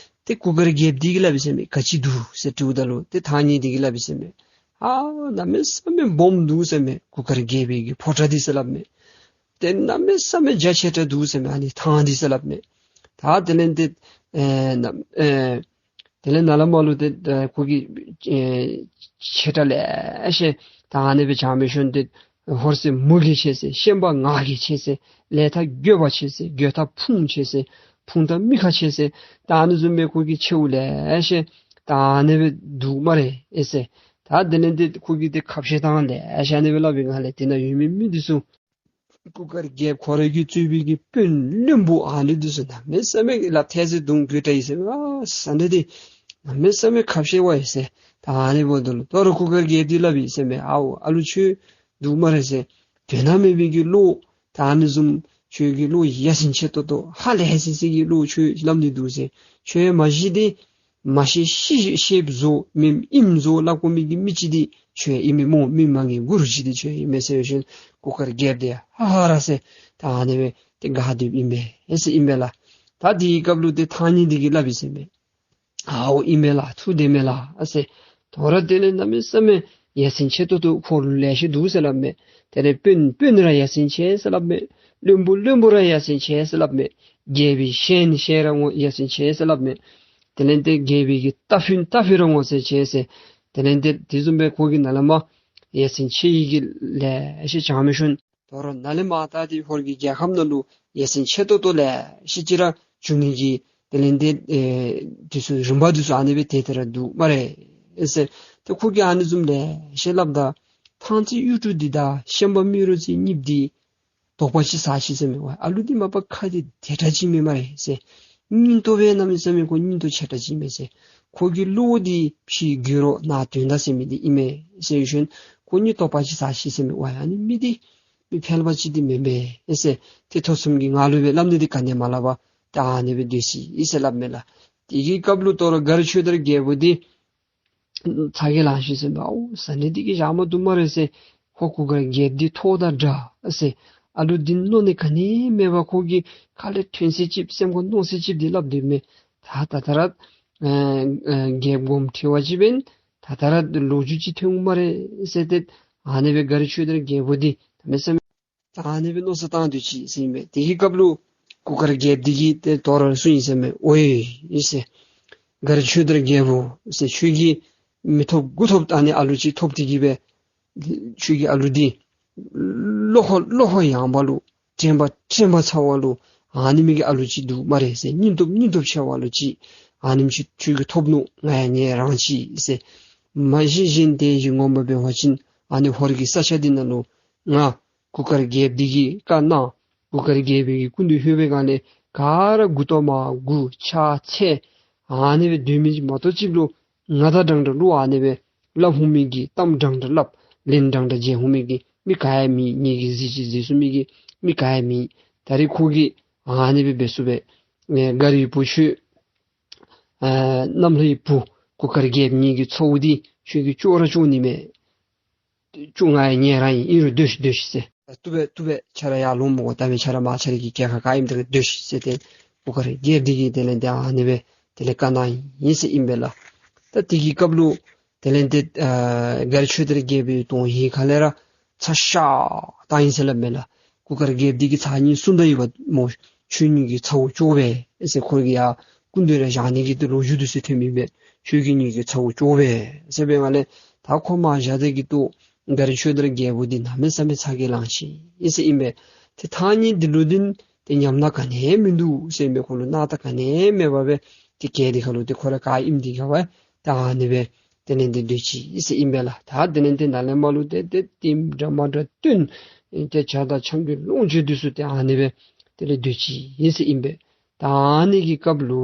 ཏེ་གུར་དཀར་རྒྱལཔོ་འདི་གིས་སླབ་ཡི་ཟེར་མས། ག་ཅི་འདུག་ཟེར་དྲིཝ་ད་ལུ་ཏེ་ཐང་རྙེད་འདི་གིས་སླབ་ཡི་ཟེར་མས། ཨ་གནམ་མེད་ས་མེད་སྦོམ་འདུག་ཟེར་མས། གུར་དཀར་རྒྱལ་པོའི་གི་ཕོ་བྲང་འདི་ཟེར་སླབ་མས། ཏེ་གནམ་མེད་ས་མེད་རྒྱ་ཆེ་དྲགས་འདུག་ཟེར་མས། ཨ་ནི་ཐང་འདི་ཟེར་སླབ་མས། ད་དེ་ལས་ཏེ་ཨེ་ནམ་ཨེ་དེ་ལས་ནཱ་ལས་མར་ལུ་ཏེ་ཨེ་ཁོ་གིས་ཨེ་ཆེ་དྲགས་ལེ་ཤ་ད་ཨ་ནི་སྦེ་བྱང་མི་ཤོན་ཏེ་ཧོར་སྲས་མུ་གེ་ཆེ་ཟེར། ཤན་པ་ངག་གི་ཆེ་ཟེར། ལས་མཐའ་འགྱོད་པ་ཆེ་ཟེར། འགྱོད་མཐའ་ཕུང་ཆེ་ཟེར། ཕུང་མཐའ་མིག་ཁ་ཆེ་ཟེར། ད་ཨ་ནི་བཟུམ་སྦེ་ཁོ་གིས་ཆེཝ་ལེ་ཤ་ད་ཨ་ནི་སྦེ་འདུག་སྨ་རེ་ཨེ་ཟེར། ད་དེ་ལས་ཏེ་ཁོ་གིས་ཏེ་ཁ་བཤད་ཐངས་ལེ་ཤ་ཨ་ནི་སྦེ་སླབ་པའི་སྒང་ལས་དེ་ནང་ཡོད་མི་མི་འདི་ཚུ་གུར་དཀར་རྒྱལཔོ་ཁོ་ར་གིས་གཙོས་པའི་གི་དཔོན་བློན་པོ་ཨ་ནི་འདི་ཚུ་གནམ་མེད་ས་མེད་ལགཔ་ཐལ་ཟེར་གདོང་བསྒྱུར་དྲགས་ཡི་ཟེར། ཨ་ཟེར་ནི་འདི་གནམ་མེད་ས་མེད་ཁ་བཤད་པ་ཡི་ཟེར། ད་ཨ་ནི་འབདཝ་ད་ལུ་དོ་རུང་གུར་དཀར་རྒྱལཔོ་འདི་སླབ་ཡི་ཟེར་མས། ཨའོ་ཨ་ལུ་ཁྱོད་འདུག་སྨ་རེ་ཟེར། དོན་དག་མེད་པའི་གི་བློ་ད་ཨ་ནི་བཟུམ་ཁྱོད་ཀྱི་བློ་ཡ་མཚན་ཆེ་ཏོག་ཏོ་ཧ་ལས་སི་སི་གི་བློ་ཁྱོད་སླབ་ནི་འདུག་ཟེར། ཁྱོད་མ་གཞི་འདི་མ་ཤེས་ཤེས་ཤེསཔ་བཟོ་མེནམ་ཨིནམ་བཟོ་སླབ་དགོ་མི་གི་མི་ཅིག་འདི་ཁྱོད་ཨིན་མས་སྨོ། མི་མ་ངེས་མགུར་ཅིག་འདི་ཁྱོད་ཨིན་མས་ཟེར་ཞིནམ་གུར་དཀར་རྒྱལཔོ་འདི་ཧ་ཧ་ར་ཟེར་ད་ཨ་ནི་སྦེ་ཏེ་དགའ་སྟེ་ཨིན་མས་ཟེར་ཨིན་མས་ལགས། ད་དེའི་སྐབས་ལུ་ཏེ་ཐང་རྙེད་འདི་གིས་སླབ་ཡི་ཟེར་མས། ཨའོ་ཨིན་མས་ལགས། ཐུགས་བདེན་མས་ལགས་ཨ་ཟེར། དོ་རུང་དེ་ལས་གནམ་མེད་ས་མེད་ཡ་མཚན་ཆེ་ཏོག་ཏོ་འཁོར་ལུ་ལེ་ཤ་འདུག་ཟེར་སླབ་མས། དེ་ལས་དཔོན་དཔོན་ར་ཡ་མཚན་ཆེ་ཟེར་སླབ་མས། བློན་པོ་བློན་པོ་ར་ཡ་མཚན་ཆེ་ཟེར་སླབ་མས། རྒྱལ་པོའི་ཤན་ཤན་ར་ངོ་ཡ་མཚན་ཆེ་ཟེར་སླབ་མས། དེ་ལས་ཏེ་རྒྱལ་པོའི་གི་རྟ་ཕོན་རྟ་ཕོན་ར་ངོ་མཚན་ཆེ་ཟེར། དེ་ལས་ཏེ་དེ་བཟུམ་སྦེ་ཁོ་གིས་ནཱ་ལས་མར་ཡ་མཚན་ཆེ་ཡི་གི་ལེ་ཤ་བྱང་མི་ཤོན། དོ་རུང་ནཱ་ལས་མར་ད་འདི་ཧོར་གྱི་རྒྱལ་ཁམས་ནང་ལུ་ཡ་མཚན་ཆེ་ཏོག་ཏོ་ལེ་ཤ་ཅིག་ར་བྱུང་ནི་གི་དེ་ལས་ཏེ་ཨེ་དེ་ཚུ་རིམ་པ་དེ་ཚུ་ཨ་ནི་སྦེ་དེ་དེ་ར་འདུག་སྨ་རེ་ཨེ་ཟེར། ཏེ་ཁོ་གིས་ཨ་ནི་བཟུམ་ལེ་ཤ་སླབ་ད་ཐང་རྩེ་གཡུ་འབྲུག་འདི་དང་ཤན་པ་རྨེ་རུ་རྩེ་གཉིསཔོ་འདི་དོགས་པ་ཅིག་ཟ་ཅི་ཟེར་མས། ཝའི་ཨ་ལུ་འདི་མ་པ་ཁ་འདི་དེ་དྲགས་ཅིག་མེན་སྨ་རེ་ཟེར། སྙིང་སྟོབས་སྦེ་གནམ་མེད་ས་མེད་ཁོ་སྙིང་སྟོབས་ཆེ་དྲགས་ཅིག་མས་ཟེར། ཁོ་གི་བློ་འདི་ཕྱི་རྒྱུ་རོ་ནང་དོན་དག་ཟེར་མི་འདི་ཨིན་མས་ཟེར་ཞིནམ་ཁོ་གཉིས་དོགས་པ་ཅིག་ཟ་ཅི་ཟེར་མས། ཝའི་ཨ་ནི་མི་འདི་མི་ཕལ་པ་ཅིག་འདི་མེན་པས་ཨེ་ཟེར། ཏེ་ཐོ་གསུམ་གྱི་ངང་ལུ་སྦེ་སླབ་ནི་འདི་ག་ནི་མ་སླབ་པར་ད་ཨ་ནི་སྦེ་སྡོད་ཅི་ཨིན་ཟེར་སླབ་མས་ལགས། དེ་གི་སྐབས་ལུ་དོ་རུང་མགར་ཆོས་དར་རྒྱལ་པོ་འདི་ཚ་གྱང་ལང་ཞིནམ་ཟེར་མས། ཨའོ་ཟེར་ནི་འདི་གིས་བཞག་མ་བཏུབ་སྨ་རེ་ཟེར། ཧོར་གུར་དཀར་རྒྱལཔོ་འདི་མཐོ་དང་འདྲ་ཟེར། ཨ་ལུ་འདི་མནོ་ནི་ག་ནི་མེད་པར་ཁོ་གི་ཁ་ལས་ཐོན་ཟེར་ཅིག་སེམས་ཁར་མནོ་ཟེར་ཅིག་འདི་སླབ་སྡོདཔ་མས། ད་ད་ད་ར་ཨེ་ཨེ་རྒྱལཔོ་དགོངསམ་ཁྲེལ་བ་ཅིག་འབད་ན་ད་ད་ར་ལོ་རྒྱུས་ཅིག་ཐོན་འོང་སྨ་རེ་ཟེར་ཏེ་ཨ་ནི་སྦེ་མགར་ཆོས་དར་རྒྱལ་པོ་འདི་གནམ་མེད་ས་མེད་ད་ཨ་ནི་སྦེ་མནོ་བསམ་བཏང་སྡོད་ཅི་ཟེར་ཨིན་པས། དེ་གི་སྐབས་ལུ་གུར་དཀར་རྒྱལཔོ་འདི་གིས་ཏེ་དོ་རུང་གསུངས་ཡི་ཟེར་མས། ཨོའི་ཨིན་ཟེར། མགར་ཆོས་དར་རྒྱལ་པོ་ཟེར། ཁྱོད་ཀྱིས་མི་ཐོབ་དགུ་ཐོབ་ད་ཨ་ནི་ཨ་ལུ་ཅིག་ཐོབ་སྟེ་གི་སྦེ་ཁྱོད་ཀྱི་ཨ་ལུ་འདི་བློ་ཁོག་བློ་ཁོག་ཡངས་པ་ལུ་དྲན་པ་དྲན་པ་ཚ་བ་ལུ་ཨ་ནི་མི་གི་ཨ་ལུ་ཅིག་འདུག་སྨ་རེ་ཟེར། སྙིང་སྟོབས་སྙིང་སྟོབས་ཆེ་བ་ལུ་ཅིག་ཨ་ནེམ་ཅིག་ཁྱོད་ཀྱིས་ཐོབ་ནུག། ང་ཡང་ངལ་རངས་ཅི་ཟེར། མ་གཞི་གཞན་དེ་བཞིན་ངོ་མ་འབད་བ་ཅིན་ཨ་ནི་ཧོར་གྱི་ས་ཆ་འདི་ནང་ལུ་ང་གུར་དཀར་རྒྱལཔོ་འདི་གིས་བཀའ་གནང་། གུར་དཀར་རྒྱལ་པོའི་གི་སྐུ་མདུན་ལྷོད་པའི་སྒང་ལས་ག་ར་མགུ་ཏོ་མར་སྒུར་ཕྱག་འཚལ་ཨ་ནི་སྦེ་སྡོད་མི་ཅིག་མ་གཏོགས་ཅིག་ལུ་ང་དང་འདྲན་འདྲ་ལུ་ཨ་ནི་སྦེ་སླབ་འོང་མི་གི་གཏམ་འདྲན་འདྲ་སླབ་ལན་འདྲན་འདྲ་འཇལ་འོང་མི་གི་མི་ག་ཡང་མེད། ངེ་གི་གཟི་བརྗིད་གཟི་བརྗིད་ཟེར་མི་གི་མི་ག་ཡང་མེད། ད་རེས་ཁོ་གིས་ཨ་ནི་སྦེ་འབད་ཚུགས་པས། ཨེ་མགར་བའི་བུ་ཁྱོད་ཨེ་གནམ་ལྷ་ཡི་བུ་གུར་དཀར་རྒྱལཔོ་ངེ་གི་ཚ་བོ་འདི་ཁྱོད་ཀྱིས་བཅོ་ར་བཅོ་ནི་མས། བཅོ་ང་ཡང་ངལ་རངས་ཡི། ཨིན་རུང་སྡོད་ཤིག་སྡོད་ཤིག་ཟེར། བཏུབ་པས་བཏུབ་པས་ཁྱོད་ར་ཡར་ལོང་མི་དགོ། ད་མི་ཁྱོད་ར་མ་ཁྱོད་ར་གི་གྱལ་ཁར་ག་ཨིནམ་དེ་ཁར་སྡོད་ཤིག་ཟེར་ཏེ་གུར་དཀར་རྒྱལཔོ་འདི་གིས་དེ་ལས་ཏེ་ཨ་ནི་སྦེ་དེ་ལས་བཀའ་གནང་ཡི་ཟེར་ཨིན་པས་ལགས། ད་དེ་གི་སྐབས་ལུ་དེ་ལས་ཏེ་ཨ་མགར་ཆོས་དར་རྒྱལ་པོའི་དོན་ཧིང་ཁ་ལས་ར་ཚ་ཤ་བཏང་ཡི་ཟེར་སླབ་མས་ལགས། གུར་དཀར་རྒྱལཔོ་འདི་གིས་ཚར་གཉིས་གསུངས་ད་ཡི་བ་སྨོ། ཁྱོད་གཉིས་ཀྱི་ཚ་བོ་ཅོག་པས་ཟེར། ཁོ་གིས་ཡར་སྐུ་མདུན་ར་བཞག་ནི་གི་ཏེ་ལོ་རྒྱུས་འདི་ཚུ་ཐོན་མི་སྦེ་ཁྱོད་ཀྱིས་གཉིས་ཀྱི་ཚ་བོ་ཅོག་པས་ཟེར་བའི་ངང་ལས་ད་ཁོ་མར་བཞག་ད་གི་ཏེ་མགར་ཆོས་དར་རྒྱལ་པོ་འདི་གནམ་མེད་ས་མེད་ཚ་གྱང་ལང་ཅི་ཟེར་ཨིན་པས། ཏེ་ཐང་རྙེད་འདི་ལུ་འདི་ཏེ་ཉམས་སྣང་ག་ནི་ཡང་མིན་འདུག་ཟེར་ཨིན་པས། ཁོ་ལུ་སྣང་དག་ག་ནི་ཡང་མེད་པར་སྦེ་ཏེ་གྱལ་འདི་ཁ་ལུ་ཏེ་ཁོ་ར་ག་ཨིནམ་འདི་ག་བ་ད་ཨ་ནི་སྦེ་དེ་ལས་ཏེ་སྡོད་ཅི་ཟེར་ཨིན་པས་ལགས། ད་དེ་ལས་ཏེ་ནཱ་ལས་མར་ལུ་ཏེ་ཏེ་ལྟདམོ་འདྲ་མ་འདྲཝ་སྟོན་ཏེ་ཇ་དང་ཆང་གི་ལོངས་སྤྱོད་འདི་ཚུ་ཏེ་ཨ་ནི་སྦེ་དེ་ལས་སྡོད་ཅི་ཟེར་ཨིན་པས། ད་ཨ་ནི་གི་སྐབས་ལུ་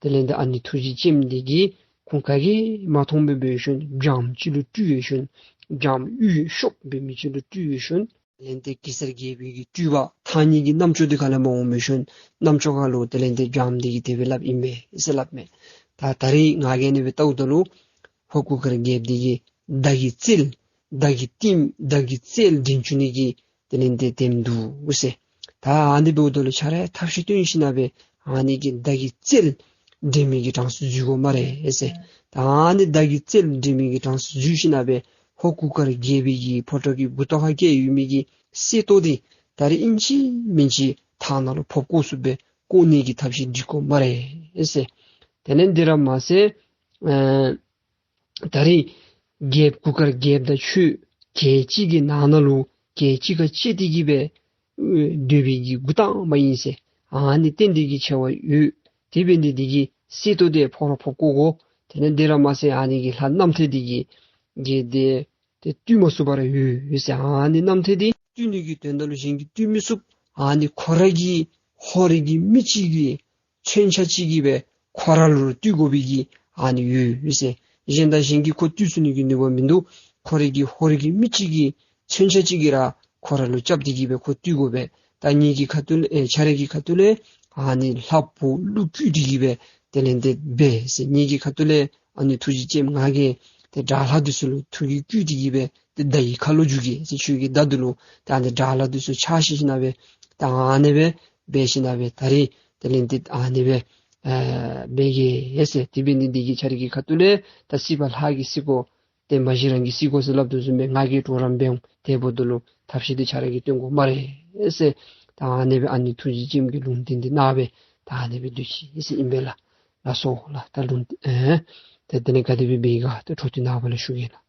དེ་ལས་ཏེ་ཨ་ནི་ཐུགས་རྗེ་ཅནམ་འདི་གིས་ཁོང་ག་གིས་མ་མཐོང་སྦེ་འབད་ཞིནམ་སྦྱངམ་ཅིག་ལུ་སྤྲུལ་ཞིནམ་སྦྱངམ་ཡུལ་ཤོབ་འབད་མི་ཅིག་ལུ་སྤྲུལ་ཞིནམ་དེ་ལས་ཏེ་གེ་སར་རྒྱལ་པོའི་གི་སྤྲུལ་པ་ཐང་རྙེད་ཀྱི་རྣམ་ཅོ་འདི་ཁ་ལས་མར་འོང་འབད་ཞིནམ་རྣམ་ཅོ་ཁ་ལུ་དེ་ལས་ཏེ་སྦྱངམ་འདི་གིས་དེ་སྦེ་སླབ་ཨིན་མས་ཟེར་སླབ་མས། ད་ད་རིས་ང་གིས་ཨ་ནི་སྦེ་བལྟཝ་ད་ལུ་ཧོར་གུར་དཀར་རྒྱལཔོ་འདི་གིས་མདའ་གི་རྩལ་མདའ་གི་ལྟདམོ་མདའ་གི་རྩལ་འགྲན་བཅུག་ནི་གི་དེ་ལས་ཏེ་ལྟདམོ་འདུག་ཟེར། ད་ཨ་ནི་འབདཝ་ད་ལུ་ཁྱོད་ར་ཐབས་ཤེས་སྟོན་ཞིནམ་སྦེ་ཨ་ནི་གི་མདའ་གི་རྩལ་འགྲན་མི་གི་གྲངས་སུ་འཛུལ་དགོ་སྨ་རེ་ཟེར། ད་ཨ་ནི་མདའ་གི་རྩལ་འགྲན་མི་གི་གྲངས་སུ་འཛུལ་ཞིནམ་སྦེ་ཧོར་གུར་དཀར་རྒྱལ་པོའི་གི་ཕོ་བྲང་གི་མགུ་ཏོ་ཁར་བཀལ་ཡོད་མི་གི་གསེར་ཏོག་འདི་ད་རིས་ཨིན་ཅི་མིན་ཅི་ཐང་ནང་ལུ་ཕབ་བཀོ་ཚུགསཔ་སྦེ་བཀོ་ནི་གི་ཐབས་ཤེས་སྒྲིག་དགོ་སྨ་རེ་ཟེར། དེ་ལས་འདི་ར་མ་ཚད་ཨེ་ད་རིས་རྒྱལཔོ་གུར་དཀར་རྒྱལཔོ་དང་ཁྱོད་གྱལ་གཅིག་གི་ནང་ན་ལུ་གྱལ་གཅིག་ཁར་བཅད་དེ་གི་སྦེ་སྡོད་པའི་གི་འགོ་དང་པ་ཨིན་ཟེར། ཨ་ནི་རྟེན་འབྲེལ་གྱི་ཆེ་བ་ཡོད། དེ་འབད་ནི་འདི་གིས་གསེར་ཏོག་འདི་ཕོག་ར་ཕོག་བཀོ་དགོ། དེ་ལས་འདི་ར་མ་ཚད་ཨ་ནི་གི་ལྷ་རྣམ་ཐོས་འདི་གིས་གི་འདི་ཏེ་བཏུལ་མ་ཚུགས་པར་ཡོད་ཟེར། ཨ་ནི་རྣམ་ཐོས་འདི་བཏུལ་ནི་གི་དོན་དག་ལུ་གཞན་གྱིས་བཏུལ་མི་ཚུགས། ཨ་ནི་ཁོ་ར་གི་ཧོར་གྱི་མི་ཅིག་གི་མཚོན་ཆ་ཅིག་གིས་སྦེ་ཁོ་ར་ལུ་བཏུལ་དགོ་པའི་གི་ཨ་ནི་ཡོད་ཟེར། གཞན་དང་གཞན་གྱིས་ཁོ་བཏུལ་ཚུགས་ནི་གི་ནུས་པ་མིན་འདུག། ཁོ་ར་གི་ཧོར་གྱི་མི་ཅིག་གི་མཚོན་ཆ་ཅིག་གིས་ར་ཁོ་ར་ལུ་རྐྱབ་སྟེ་གི་སྦེ་ཁོ་བཏུལ་དགོ་པས། ད་ངེ་གི་ཁ་ཐུག་ལས་ཨེ་ཁྱོད་ར་གི་ཁ་ཐུག་ལས་ཨ་ནི་ལྷ་བུ་ཀླུ་བཀོལ་ཏེ་གི་སྦེ་དེ་ལས་ཏེ་འབད་ཟེར། ངེ་གི་ཁ་ཐུག་ལས་ཨ་ནི་ཐུགས་རྗེ་ཅནམ་ང་གིས་ཏེ་དགྲ་ལྷ་འདི་ཚུ་ལུ་ཐུགས་རྒྱུད་བསྐུལ་ཏེ་གི་སྦེ་ཏེ་མདའ་གི་ཁ་ལོ་བསྒྱུར་གེ་ཟེར། ཁྱོད་ཀྱི་མདའ་འདི་ལུ་ད་ཨ་ནི་དགྲ་ལྷ་འདི་ཚུ་ཕྱག་ཞིནམ་སྦེ་ད་ཨ་ནི་སྦེ་འབད་ཞིནམ་སྦེ་ད་རིས་དེ་ལས་ཏེ་ཨ་ནི་སྦེ་ཨེ་འབད་གེ་ཟེར། དེ་འབད་ནི་འདི་གིས་ཁྱོད་ར་གི་ཁ་ཐུག་ལས་ད་སྲིད་པ་ལྷ་གི་སྲིད་གོ་ཏེ་མ་གཞི་རང་གི་སྲིད་གོ་ཟེར་སླབ་དོ་བཟུམ་སྦེ་ང་གིས་གྲོགས་རམ་འབད་འོང་། དེ་འབདཝ་ད་ལུ་ཐབས་ཤེས་འདི་ཁྱོད་ར་གིས་སྟོན་དགོ་སྨ་རེ་ཟེར། ད་ཨ་ནི་སྦེ་ཨ་ནི་ཐུགས་རྗེ་ཅནམ་གྱིས་ལུང་བསྟན་འདི་གནང་སྦེ་ད་ཨ་ནི་སྦེ་སྡོད་ཅི་ཟེར་ཨིན་པས་ལགས། ལགས་སོ་ལགས། ད་ལུང་ཨེ་ད་དེ་ལས་ག་དེ་སྦེ་འབད་ག་ཏེ་འཕྲོ་འདི་ནངས་པ་ལུ་ཞུ་གེ་ལགས།